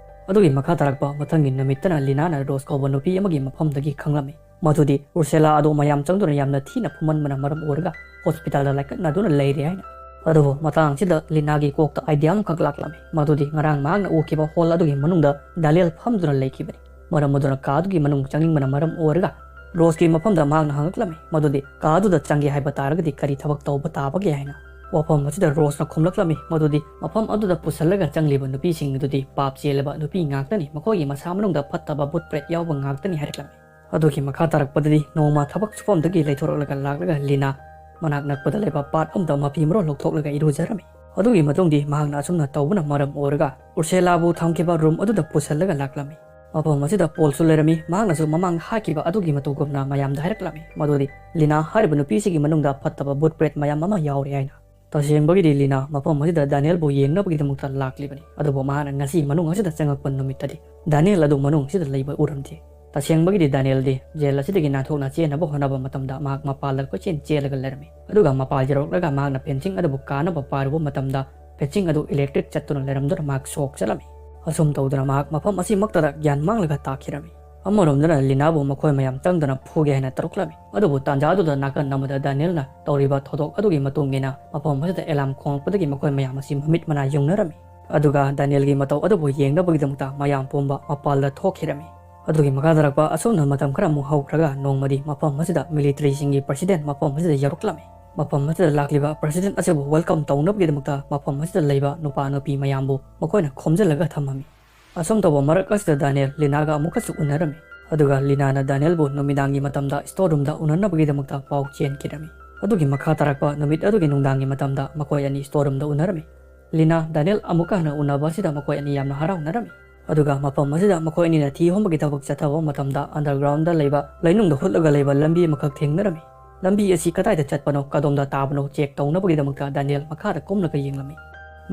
ꯑꯗꯨꯒꯤ ꯃꯈꯥ ꯇꯥꯔꯛꯄ ꯃꯊꯪꯒꯤ ꯅꯨꯃꯤꯠꯇꯅ ꯂꯤꯅꯥꯅ ꯔꯣꯁ ꯀꯧꯕ ꯅꯨꯄꯤ ꯑꯃꯒꯤ ꯃꯐꯝꯗꯒꯤ ꯈꯪꯂꯝꯃꯤ꯫ ꯃꯗꯨꯗꯤ ꯎꯔꯁꯦꯂꯥ ꯑꯗꯨ ꯃꯌꯥꯝ ꯆꯪꯗꯨꯅ ꯌꯥꯝꯅ ꯊꯤꯅ ꯐꯨꯃꯟꯕꯅ ꯃꯔꯝ ꯑꯣꯏꯔꯒ ꯍꯣꯁꯄꯤꯇꯥꯜꯗ ꯂꯥꯏꯀꯠꯅꯗꯨꯅ ꯂꯩꯔꯦ ꯍꯥꯏꯅ꯫ ꯑꯗꯨꯕꯨ ꯃꯇꯥꯡ ꯑꯁꯤꯗ ꯂꯤꯅꯥꯒꯤ ꯀꯣꯛꯇ ꯑꯥꯏꯗꯤꯌꯥ ꯑꯃꯈꯛ ꯂꯥꯛꯂꯝꯃꯤ, ꯃꯗꯨꯗꯤ ꯉꯔꯥꯡ ꯃꯍꯥꯛꯅ ꯎꯈꯤꯕ ꯍꯣꯜ ꯑꯗꯨꯒꯤ ꯃꯅꯨꯡꯗ ꯗꯥꯅꯤꯌꯦꯜ ꯐꯝꯗꯨꯅ ꯂꯩꯈꯤꯕꯅꯤ꯫ ꯃꯔꯝ ꯑꯗꯨꯅ ꯀꯥ ꯑꯗꯨꯒꯤ ꯃꯅꯨꯡ ꯆꯪꯅꯤꯡꯕꯅ ꯃꯔꯝ ꯑꯣꯏꯔꯒ ꯔꯣꯁꯀꯤ ꯃꯐꯝꯗ ꯃꯍꯥꯛꯅ ꯍꯪꯂꯛꯂꯝꯃꯤ, ꯃꯗꯨꯗꯤ ꯀꯥ ꯑꯗꯨꯗ ꯆꯪꯒꯦ ꯍꯥꯏꯕ ꯇꯥꯔꯒꯗꯤ ꯀꯔꯤ ꯊꯕꯛ ꯇꯧꯕ ꯇꯥꯕꯒꯦ ꯍꯥꯏꯅ꯫ ꯋꯥꯐꯝ ꯑꯁꯤꯗ ꯔꯣꯁꯅ ꯈꯨꯝꯂꯛꯂꯝꯃꯤ, ꯃꯗꯨꯗꯤ ꯃꯐꯝ ꯑꯗꯨꯗ ꯄꯨꯁꯤꯜꯂꯒ ꯆꯪꯂꯤꯕ ꯅꯨꯄꯤꯁꯤꯡ ꯑꯗꯨꯗꯤ ꯄꯥꯞ ꯆꯦꯜꯂꯕ ꯅꯨꯄꯤ ꯉꯥꯛꯇꯅꯤ, ꯃꯈꯣꯏꯒꯤ ꯃꯁꯥ ꯃꯅꯨꯡꯗ ꯐꯠꯇꯕ ꯕꯨꯠ ꯄ꯭ꯔꯦꯠ ꯌꯥꯎꯕ ꯉꯥꯛꯇꯅꯤ ꯍꯥꯏꯔꯛꯂꯝꯃꯤ꯫ ꯑꯗꯨꯒꯤ ꯃꯈꯥ ꯇꯥꯔꯛꯄꯗꯗꯤ ꯅꯣꯡꯃ ꯊꯕꯛ ꯁꯨꯐꯝꯗꯒꯤ ꯂꯩꯊꯣꯔꯛꯂꯒ ꯂꯥꯛꯂꯒ ꯂꯤꯅꯥ ꯃꯅꯥꯛ ꯅꯛꯄꯗ ꯂꯩꯕ ꯄꯥꯠ ꯑꯃꯗ ꯃꯐꯤ ꯃꯔꯣꯜ ꯂꯧꯊꯣꯛꯂꯒ ꯏꯔꯨꯖꯔꯝꯃꯤ꯫ ꯑꯗꯨꯒꯤ ꯃꯇꯨꯡꯗꯤ ꯃꯍꯥꯛꯅ ꯑꯁꯨꯝꯅ ꯇꯧꯕꯅ ꯃꯔꯝ ꯑꯣꯏꯔꯒ ꯎꯔꯁꯦꯂꯥꯕꯨ ꯊꯝꯈꯤꯕ ꯔꯨꯝ ꯑꯗꯨꯗ ꯄꯨꯁꯤꯜꯂꯒ ꯂꯥꯛꯂꯝꯃꯤ꯫ ꯃꯐꯝ ꯑꯁꯤꯗ ꯄꯣꯜꯁꯨ ꯂꯩꯔꯝꯃꯤ꯫ ꯃꯍꯥꯛꯅꯁꯨ ꯃꯃꯥꯡꯗ ꯍꯥꯏꯈꯤꯕ ꯑꯗꯨꯒꯤ ꯃꯇꯧꯒꯨꯝꯅ ꯃꯌꯥꯝꯗ ꯍꯥꯏꯔꯛꯂꯝꯃꯤ, ꯃꯗꯨꯗꯤ ꯂꯤꯅꯥ ꯍꯥꯏꯔꯤꯕ ꯅꯨꯄꯤꯁꯤꯒꯤ ꯃꯅꯨꯡꯗ ꯐꯠꯇꯕ ꯕꯨꯠ ꯄ꯭ꯔꯦꯠ ꯃꯌꯥꯝ ꯑꯃ ꯌꯥꯎꯔꯤ ꯍꯥꯏꯅ꯫ ꯇꯁꯦꯡꯕꯒꯤꯗꯤ ꯂꯤꯅꯥ ꯃꯐꯝ ꯑꯁꯤꯗ ꯗꯥꯅꯤꯌꯦꯜꯕꯨ ꯌꯦꯡꯅꯕꯒꯤꯗꯃꯛꯇ ꯂꯥꯛꯂꯤꯕꯅꯤ, ꯑꯗꯨꯕꯨ ꯃꯍꯥꯛꯅ ꯉꯁꯤ ꯃꯅꯨꯡ ꯑꯁꯤꯗ ꯆꯪꯉꯛꯄ ꯅꯨꯃꯤꯠꯇꯗꯤ ꯗꯥꯅꯤꯌꯦꯜ ꯑꯗꯨ ꯃꯅꯨꯡ ꯑꯁꯤꯗ ꯂꯩꯕ ꯎꯔꯝꯗꯦ꯫ ꯇꯁꯦꯡꯕꯒꯤꯗꯤ ꯗꯥꯅꯤꯌꯦꯜꯗꯤ ꯖꯦꯜ ꯑꯁꯤꯗꯒꯤ ꯅꯥꯟꯊꯣꯛꯅ ꯆꯦꯟꯅꯕ ꯍꯣꯠꯅꯕ ꯃꯇꯝꯗ ꯃꯍꯥꯛ ꯃꯄꯥꯟꯗ ꯀꯣꯏꯆꯦꯟ ꯆꯦꯜꯂꯒ ꯂꯩꯔꯝꯃꯤ꯫ ꯑꯗꯨꯒ ꯃꯄꯥꯟ ꯌꯧꯔꯛꯂꯒ ꯃꯍꯥꯛꯅ ꯐꯦꯟꯁꯤꯡ ꯑꯗꯨꯕꯨ ꯀꯥꯅꯕ ꯄꯥꯏꯔꯨꯕ ꯃꯇꯝꯗ ꯐꯦꯟꯁꯤꯡ ꯑꯗꯨ ꯏꯂꯦꯛꯇ꯭ꯔꯤꯛ ꯆꯠꯇꯨꯅ ꯂꯩꯔꯝꯗꯨꯅ ꯃꯍꯥꯛ ꯁꯣꯛ ꯆꯠꯂꯝꯃꯤ꯫ ꯑꯁꯨꯝ ꯇꯧꯗꯨꯅ ꯃꯍꯥꯛ ꯃꯐꯝ ꯑꯁꯤꯃꯛꯇꯗ ꯒ꯭ꯌꯥꯟ ꯃꯥꯡꯂꯒ ꯇꯥꯈꯤꯔꯝꯃꯤ꯫ ꯑꯃꯔꯣꯝꯗꯅ ꯂꯤꯅꯥꯕꯨ ꯃꯈꯣꯏ ꯃꯌꯥꯝ ꯆꯪꯗꯨꯅ ꯐꯨꯒꯦ ꯍꯥꯏꯅ ꯇꯧꯔꯛꯂꯝꯃꯤ꯫ ꯑꯗꯨꯕꯨ ꯇꯥꯟꯖꯥꯗꯨꯗ ꯅꯥꯀꯟ ꯑꯃꯗ ꯗꯥꯅꯤꯌꯦꯜꯅ ꯇꯧꯔꯤꯕ ꯊꯧꯗꯣꯛ ꯑꯗꯨꯒꯤ ꯃꯇꯨꯡ ꯏꯟꯅ ꯃꯐꯝ ꯑꯁꯤꯗ ꯑꯦꯂꯥꯝ ꯈꯣꯡꯂꯛꯄꯗꯒꯤ ꯃꯈꯣꯏ ꯃꯌꯥꯝ ꯑꯁꯤ ꯃꯃꯤꯠ ꯃꯅꯥ ꯌꯨꯡꯅꯔꯝꯃꯤ꯫ ꯑꯗꯨꯒ ꯗꯥꯅꯤꯌꯦꯜꯒꯤ ꯃꯇꯧ ꯑꯗꯨꯕꯨ ꯌꯦꯡꯅꯕꯒꯤꯗꯃꯛꯇ ꯃꯌꯥꯝ ꯄꯨꯝꯕ ꯃꯄꯥꯜꯗ ꯊꯣꯛꯈꯤꯔꯝꯃꯤ꯫ ꯑꯗꯨꯒꯤ ꯃꯈꯥ ꯇꯥꯔꯛꯄ ꯑꯁꯨꯝꯅ ꯃꯇꯝ ꯈꯔ ꯑꯃꯨꯛ ꯍꯧꯈ꯭ꯔꯒ ꯅꯣꯡꯃꯗꯤ ꯃꯐꯝ ꯑꯁꯤꯗ ꯃꯤꯂꯤꯇꯔꯤꯁꯤꯡꯒꯤ ꯄ꯭ꯔꯁꯤꯗꯦꯟ ꯃꯐꯝ ꯑꯁꯤꯗ ꯌꯧꯔꯛꯂꯝꯃꯤ꯫ ꯃꯐꯝ ꯑꯁꯤꯗ ꯂꯥꯛꯂꯤꯕ ꯄ꯭ꯔꯁꯤꯗꯦꯟ ꯑꯁꯤꯕꯨ ꯋꯦꯜꯀꯝ ꯇꯧꯅꯕꯒꯤꯗꯃꯛꯇ ꯃꯐꯝ ꯑꯁꯤꯗ ꯂꯩꯕ ꯅꯨꯄꯥ ꯅꯨꯄꯤ ꯃꯌꯥꯝꯕꯨ ꯃꯈꯣꯏꯅ ꯈꯣꯝꯖꯤꯜꯂꯒ ꯊꯝꯃꯝꯃꯤ꯫ ꯑꯁꯨꯝ ꯇꯧꯕ ꯃꯔꯛ ꯑꯁꯤꯗ ꯗꯥꯅꯤꯌꯦꯜ ꯂꯤꯅꯥꯒ ꯑꯃꯨꯛꯀꯁꯨ ꯎꯅꯔꯝꯃꯤ꯫ ꯑꯗꯨꯒ ꯂꯤꯅꯥꯅ ꯗꯥꯅꯤꯌꯦꯜꯕꯨ ꯅꯨꯃꯤꯗꯥꯡꯒꯤ ꯃꯇꯝꯗ ꯁ꯭ꯇꯣꯔ ꯔꯨꯝꯗ ꯎꯅꯅꯕꯒꯤꯗꯃꯛꯇ ꯄꯥꯎ ꯆꯦꯟꯈꯤꯔꯝꯃꯤ꯫ ꯑꯗꯨꯒꯤ ꯃꯈꯥ ꯇꯥꯔꯛꯄ ꯅꯨꯃꯤꯠ ꯑꯗꯨꯒꯤ ꯅꯨꯡꯗꯥꯡꯒꯤ ꯃꯇꯝꯗ ꯃꯈꯣꯏ ꯑꯅꯤ ꯁ꯭ꯇꯣꯔ ꯔꯨꯝꯗ ꯎꯅꯔꯝꯃꯤ꯫ ꯂꯤꯅꯥ ꯗꯥꯅꯤꯌꯦꯜ ꯑꯃꯨꯛꯀ ꯍꯟꯅ ꯎꯅꯕ ꯑꯁꯤꯗ ꯃꯈꯣꯏ ꯑꯅꯤ ꯌꯥꯝꯅ ꯍꯔꯥꯎꯅꯔꯝꯃꯤ꯫ ꯑꯗꯨꯒ ꯃꯐꯝ ꯑꯁꯤꯗ ꯃꯈꯣꯏ ꯑꯅꯤꯅ ꯊꯤ ꯍꯣꯟꯕꯒꯤ ꯊꯕꯛ ꯆꯠꯊꯕ ꯃꯇꯝꯗ ꯑꯟꯗꯔꯒ꯭ꯔꯥꯎꯟꯗ ꯂꯩꯕ ꯂꯩꯅꯨꯡꯗ ꯍꯨꯠꯂꯒ ꯂꯩꯕ ꯂꯝꯕꯤ ꯑꯃꯈꯛ ꯊꯦꯡꯅꯔꯝꯃꯤ꯫ ꯂꯝꯕꯤ ꯑꯁꯤ ꯀꯗꯥꯏꯗ ꯆꯠꯄꯅꯣ, ꯀꯗꯣꯝꯗ ꯇꯥꯕꯅꯣ ꯆꯦꯛ ꯇꯧꯅꯕꯒꯤꯗꯃꯛꯇ ꯗꯥꯅꯤꯌꯦꯜ ꯃꯈꯥꯗ ꯀꯨꯝꯂꯒ ꯌꯦꯡꯂꯝꯃꯤ꯫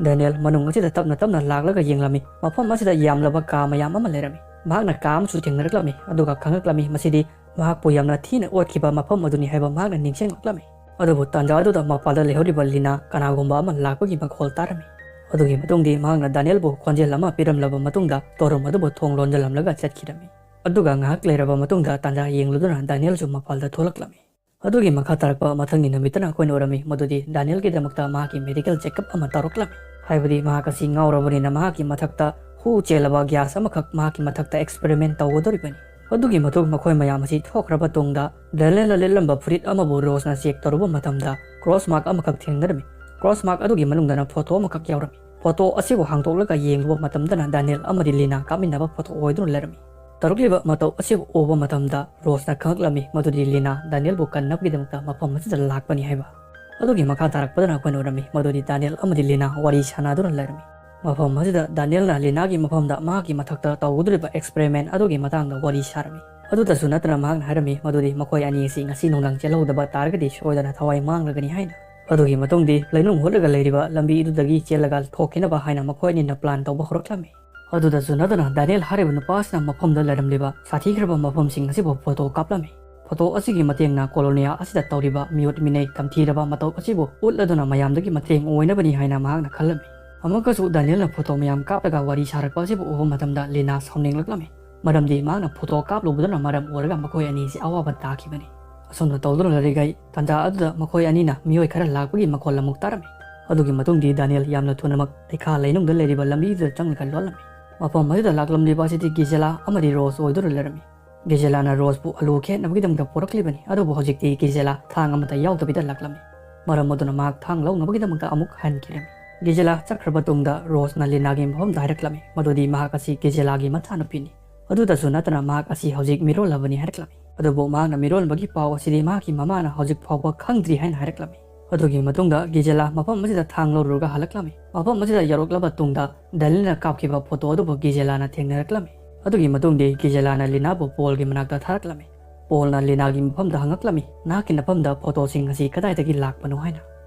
ꯗꯥꯅꯤꯌꯦꯜ ꯃꯅꯨꯡ ꯑꯁꯤꯗ ꯇꯞꯅ ꯇꯞꯅ ꯂꯥꯛꯂꯒ ꯌꯦꯡꯂꯝꯃꯤ꯫ ꯃꯐꯝ ꯑꯁꯤꯗ ꯌꯥꯝꯂꯕ ꯀꯥ ꯃꯌꯥꯝ ꯑꯃ ꯂꯩꯔꯝꯃꯤ꯫ ꯃꯍꯥꯛꯅ ꯀꯥ ꯑꯃꯁꯨ ꯊꯦꯡꯅꯔꯛꯂꯝꯃꯤ, ꯑꯗꯨꯒ ꯈꯪꯂꯛꯂꯝꯃꯤ ꯃꯁꯤꯗꯤ ꯃꯍꯥꯛꯄꯨ ꯌꯥꯝꯅ ꯊꯤꯅ ꯑꯣꯠꯈꯤꯕ ꯃꯐꯝ ꯑꯗꯨꯅꯤ ꯍꯥꯏꯕ ꯃꯍꯥꯛꯅ ꯅꯤꯡꯁꯤꯡꯂꯛꯂꯝꯃꯤ꯫ ꯑꯗꯨꯕꯨ ꯇꯥꯟꯖꯥ ꯑꯗꯨꯗ ꯃꯄꯥꯟꯗ ꯂꯩꯍꯧꯔꯤꯕ ꯂꯤꯅꯥ ꯀꯅꯥꯒꯨꯝꯕ ꯑꯃ ꯂꯥꯛꯄꯒꯤ ꯃꯈꯣꯜ ꯇꯥꯔꯝꯃꯤ꯫ ꯑꯗꯨꯒꯤ ꯃꯇꯨꯡꯗꯤ ꯃꯍꯥꯛꯅ ꯗꯥꯅꯤꯌꯦꯜꯕꯨ ꯈꯣꯟꯖꯦꯜ ꯑꯃ ꯄꯤꯔꯝꯂꯕ ꯃꯇꯨꯡꯗ ꯁ꯭ꯇꯣꯔ ꯔꯨꯝ ꯑꯗꯨꯕꯨ ꯊꯣꯡ ꯂꯣꯟꯖꯜꯂꯝꯂꯒ ꯆꯠꯈꯤꯔꯝꯃꯤ꯫ ꯑꯗꯨꯒ ꯉꯥꯏꯍꯥꯛ ꯂꯩꯔꯕ ꯃꯇꯨꯡꯗ ꯇꯥꯟꯖꯥ ꯌꯦꯡꯂꯨꯗꯨꯅ ꯗꯥꯅꯤꯌꯦꯜꯁꯨ ꯃꯄꯥꯜꯗ ꯊꯣꯛꯂꯛꯂꯝꯃꯤ꯫ ꯑꯗꯨꯒꯤ ꯃꯈꯥ ꯇꯥꯔꯛꯄ ꯃꯊꯪꯒꯤ ꯅꯨꯃꯤꯠꯇꯅ ꯑꯩꯈꯣꯏꯅ ꯎꯔꯝꯃꯤ ꯃꯗꯨꯗꯤ ꯗꯥꯅꯤꯌꯦꯜꯒꯤꯗꯃꯛꯇ ꯃꯍꯥꯛꯀꯤ medical checkup ꯑꯃ ꯇꯧꯔꯛꯂꯝꯃꯤ꯫ ꯍꯥꯏꯕꯗꯤ ꯃꯍꯥꯛ ꯑꯁꯤ ꯉꯥꯎꯔꯕꯅꯤꯅ ꯃꯍꯥꯛꯀꯤ ꯃꯊꯛꯇ ꯍꯨ ꯆꯦꯜꯂꯕ gas ꯑꯃꯈꯛ ꯃꯍꯥꯛꯀꯤ ꯃꯊꯛꯇ experiment ꯇꯧꯒꯗꯧꯔꯤꯕꯅꯤ꯫ ꯑꯗꯨꯒꯤ ꯃꯇꯨꯡ ꯃꯈꯣꯏ ꯃꯌꯥꯝ ꯑꯁꯤ ꯊꯣꯛꯈ꯭ꯔꯕ ꯇꯨꯡꯗ ꯗꯥꯅꯤꯌꯦꯜꯅ ꯂꯤꯠꯂꯝꯕ ꯐꯨꯔꯤꯠ ꯑꯃꯕꯨ ꯔꯣꯁꯅ check ꯇꯧꯔꯨꯕ ꯃꯇꯝꯗ cross mark ꯑꯃꯈꯛ ꯊꯦꯡꯅꯔꯝꯃꯤ꯫ Cross mark ꯑꯗꯨꯒꯤ ꯃꯅꯨꯡꯗꯅ photo ꯑꯃꯈꯛ ꯌꯥꯎꯔꯝꯃꯤ꯫ Photo ꯑꯁꯤꯕꯨ ꯍꯥꯡꯗꯣꯛꯂꯒ ꯌꯦꯡꯂꯨꯕ ꯃꯇꯝꯗꯅ ꯗꯥꯅꯤꯌꯦꯜ ꯑꯃꯗꯤ ꯂꯤꯅꯥ ꯀꯥꯞꯃꯤꯟꯅꯕ photo ꯑꯣꯏꯗꯨꯅ ꯂꯩꯔꯝꯃꯤ꯫ ꯇꯧꯔꯛꯂꯤꯕ ꯃꯇꯧ ꯑꯁꯤꯕꯨ ꯎꯕ ꯃꯇꯝꯗ ꯔꯣꯁꯅ ꯈꯪꯂꯛꯂꯝꯃꯤ ꯃꯗꯨꯗꯤ ꯂꯤꯅꯥ ꯗꯥꯅꯤꯌꯦꯜꯕꯨ ꯀꯟꯅꯕꯒꯤꯗꯃꯛꯇ ꯃꯐꯝ ꯑꯁꯤꯗ ꯂꯥꯛꯄꯅꯤ ꯍꯥꯏꯕ꯫ ꯑꯗꯨꯒꯤ ꯃꯈꯥ ꯇꯥꯔꯛꯄꯗꯅ ꯑꯩꯈꯣꯏꯅ ꯎꯔꯝꯃꯤ ꯃꯗꯨꯗꯤ ꯗꯥꯅꯤꯌꯦꯜ ꯑꯃꯗꯤ ꯂꯤꯅꯥ ꯋꯥꯔꯤ ꯁꯥꯟꯅꯗꯨꯅ ꯂꯩꯔꯝꯃꯤ꯫ ꯃꯐꯝ ꯑꯁꯤꯗ ꯗꯥꯅꯤꯌꯦꯜꯅ ꯂꯤꯅꯥꯒꯤ ꯃꯐꯝꯗ ꯃꯍꯥꯛꯀꯤ ꯃꯊꯛꯇ ꯇꯧꯒꯗꯧꯔꯤꯕ experiment ꯑꯗꯨꯒꯤ ꯃꯇꯥꯡꯗ ꯋꯥꯔꯤ ꯁꯥꯔꯝꯃꯤ꯫ ꯑꯗꯨꯗꯁꯨ ꯅꯠꯇꯅ ꯃꯍꯥꯛꯅ ꯍꯥꯏꯔꯝꯃꯤ ꯃꯗꯨꯗꯤ ꯃꯈꯣꯏ ꯑꯅꯤ ꯑꯁꯤ ꯉꯁꯤ ꯅꯨꯡꯗꯥꯡ ꯆꯦꯜꯍꯧꯗꯕ ꯇꯥꯔꯒꯗꯤ ꯁꯣꯏꯗꯅ ꯊꯋꯥꯏ ꯃꯥꯡꯂꯒꯅꯤ ꯍꯥꯏꯅ꯫ ꯑꯗꯨꯒꯤ ꯃꯇꯨꯡꯗꯤ ꯂꯩꯅꯨꯡ ꯍꯨꯠꯂꯒ ꯂꯩꯔꯤꯕ ꯂꯝꯕꯤ ꯑꯗꯨꯗꯒꯤ ꯆꯦꯜꯂꯒ ꯊꯣꯛꯈꯤꯅꯕ ꯍꯥꯏꯅ ꯃꯈꯣꯏ ꯑꯅꯤꯅ plan ꯇꯧꯕ ꯍꯧꯔꯛꯂꯝꯃꯤ꯫ ꯑꯗꯨꯗꯁꯨ ꯅꯠꯇꯅ ꯗꯥꯅꯤꯌꯦꯜ ꯍꯥꯏꯔꯤꯕ ꯅꯨꯄꯥ ꯑꯁꯤꯅ ꯃꯐꯝꯗ ꯂꯩꯔꯝꯂꯤꯕ ꯁꯥꯊꯤꯈ꯭ꯔꯕ ꯃꯐꯝꯁꯤꯡ ꯑꯁꯤꯕꯨ photo ꯀꯥꯞꯂꯝꯃꯤ꯫ Photo ꯑꯁꯤꯒꯤ ꯃꯇꯦꯡꯅ colonia ꯑꯁꯤꯗ ꯇꯧꯔꯤꯕ ꯃꯤꯑꯣꯠ ꯃꯤꯅꯩ ꯇꯝꯊꯤꯔꯕ ꯃꯇꯧ ꯑꯁꯤꯕꯨ ꯎꯠꯂꯗꯨꯅ ꯃꯌꯥꯝꯗꯒꯤ ꯃꯇꯦꯡ ꯑꯣꯏꯅꯕꯅꯤ ꯍꯥꯏꯅ ꯃꯍꯥꯛꯅ ꯈꯜꯂꯝꯃꯤ꯫ ꯑꯃꯨꯛꯀꯁꯨ ꯗꯥꯅꯤꯌꯦꯜꯅ photo ꯃꯌꯥꯝ ꯀꯥꯞꯂꯒ ꯋꯥꯔꯤ ꯁꯥꯔꯛꯄ ꯑꯁꯤꯕꯨ ꯎꯕ ꯃꯇꯝꯗ ꯂꯤꯅꯥ ꯁꯥꯎꯅꯤꯡꯂꯛꯂꯝꯃꯤ꯫ ꯃꯔꯝꯗꯤ ꯃꯍꯥꯛꯅ photo ꯀꯥꯞꯂꯨꯕꯗꯨꯅ ꯃꯔꯝ ꯑꯣꯏꯔꯒ ꯃꯈꯣꯏ ꯑꯅꯤꯁꯤ ꯑꯋꯥꯕ ꯇꯥꯈꯤꯕꯅꯤ꯫ ꯑꯁꯨꯝꯅ ꯇꯧꯗꯨꯅ ꯂꯩꯔꯤꯉꯩ ꯇꯥꯟꯖꯥ ꯑꯗꯨꯗ ꯃꯈꯣꯏ ꯑꯅꯤꯅ ꯃꯤꯑꯣꯏ ꯈꯔ ꯂꯥꯛꯄꯒꯤ ꯃꯈꯣꯜ ꯑꯃꯨꯛ ꯇꯥꯔꯝꯃꯤ꯫ ꯑꯗꯨꯒꯤ ꯃꯇꯨꯡꯗꯤ ꯗꯥꯅꯤꯌꯦꯜ ꯌꯥꯝꯅ ꯊꯨꯅꯃꯛ ꯂꯩꯈꯥ ꯂꯩꯅꯨꯡꯗ ꯂꯩꯔꯤꯕ ꯂꯝꯕꯤꯗꯨꯗ ꯆꯪꯂꯒ ꯂꯣꯠꯂꯝꯃꯤ꯫ ꯃꯐꯝ ꯑꯗꯨꯗ ꯂꯥꯛꯂꯝꯂꯤꯕ ꯑꯁꯤꯗꯤ ꯒꯤꯖꯦꯂꯥ ꯑꯃꯗꯤ ꯔꯣꯁ ꯑꯣꯏꯗꯨꯅ ꯂꯩꯔꯝꯃꯤ꯫ ꯒꯤꯖꯦꯂꯥꯅ ꯔꯣꯁꯄꯨ ꯑꯂꯨ ꯈꯦꯠꯅꯕꯒꯤꯗꯃꯛꯇ ꯄꯨꯔꯛꯂꯤꯕꯅꯤ, ꯑꯗꯨꯕꯨ ꯍꯧꯖꯤꯛꯇꯤ ꯒꯤꯖꯦꯂꯥ ꯊꯥꯡ ꯑꯃꯠꯇ ꯌꯥꯎꯗꯕꯤꯗ ꯂꯥꯛꯂꯝꯃꯤ꯫ ꯃꯔꯝ ꯑꯗꯨꯅ ꯃꯍꯥꯛ ꯊꯥꯡ ꯂꯧꯅꯕꯒꯤꯗꯃꯛꯇ ꯑꯃꯨꯛ ꯍꯟꯈꯤꯔꯝꯃꯤ꯫ ꯒꯤꯖꯦꯂꯥ ꯆꯠꯈ꯭ꯔꯕ ꯇꯨꯡꯗ ꯔꯣꯁꯅ ꯂꯤꯅꯥꯒꯤ ꯃꯐꯝꯗ ꯍꯥꯏꯔꯛꯂꯝꯃꯤ ꯃꯗꯨꯗꯤ ꯃꯍꯥꯛ ꯑꯁꯤ ꯒꯤꯖꯦꯂꯥꯒꯤ ꯃꯆꯥꯅꯨꯄꯤꯅꯤ꯫ ꯑꯗꯨꯗꯁꯨ ꯅꯠꯇꯅ ꯃꯍꯥꯛ ꯑꯁꯤ ꯍꯧꯖꯤꯛ ꯃꯤꯔꯣꯜꯂꯕꯅꯤ ꯍꯥꯏꯔꯛꯂꯝꯃꯤ꯫ ꯑꯗꯨꯕꯨ ꯃꯍꯥꯛꯅ ꯃꯤꯔꯣꯟꯕꯒꯤ ꯄꯥꯎ ꯑꯁꯤꯗꯤ ꯃꯍꯥꯛꯀꯤ ꯃꯃꯥꯅ ꯍꯧꯖꯤꯛ ꯐꯥꯎꯕ ꯈꯪꯗ꯭ꯔꯤ ꯍꯥꯏꯅ ꯍꯥꯏꯔꯛꯂꯝꯃꯤ꯫ ꯑꯗꯨꯒꯤ ꯃꯇꯨꯡꯗ ꯒꯤꯖꯦꯂꯥ ꯃꯐꯝ ꯑꯁꯤꯗ ꯊꯥꯡ ꯂꯧꯔꯨꯔꯒ ꯍꯜꯂꯛꯂꯝꯃꯤ꯫ ꯃꯐꯝ ꯑꯁꯤꯗ ꯌꯧꯔꯛꯂꯕ ꯇꯨꯡꯗ ꯗꯥꯅꯤꯌꯦꯜꯅ ꯀꯥꯞꯈꯤꯕ photo ꯑꯗꯨꯕꯨ ꯒꯤꯖꯦꯂꯥꯅ ꯊꯦꯡꯅꯔꯛꯂꯝꯃꯤ꯫ ꯑꯗꯨꯒꯤ ꯃꯇꯨꯡꯗꯤ ꯒꯤꯖꯦꯂꯥꯅ ꯂꯤꯅꯥꯕꯨ ꯄꯣꯜꯒꯤ ꯃꯅꯥꯛꯇ ꯊꯥꯔꯛꯂꯝꯃꯤ꯫ ꯄꯣꯜꯅ ꯂꯤꯅꯥꯒꯤ ꯃꯐꯝꯗ ꯍꯪꯉꯛꯂꯝꯃꯤ, "ꯅꯍꯥꯛꯀꯤ ꯅꯐꯝꯗ photoꯁꯤꯡ ꯑꯁꯤ ꯀꯗꯥꯏꯗꯒꯤ ꯂꯥꯛꯄꯅꯣ?" ꯍꯥꯏꯅ꯫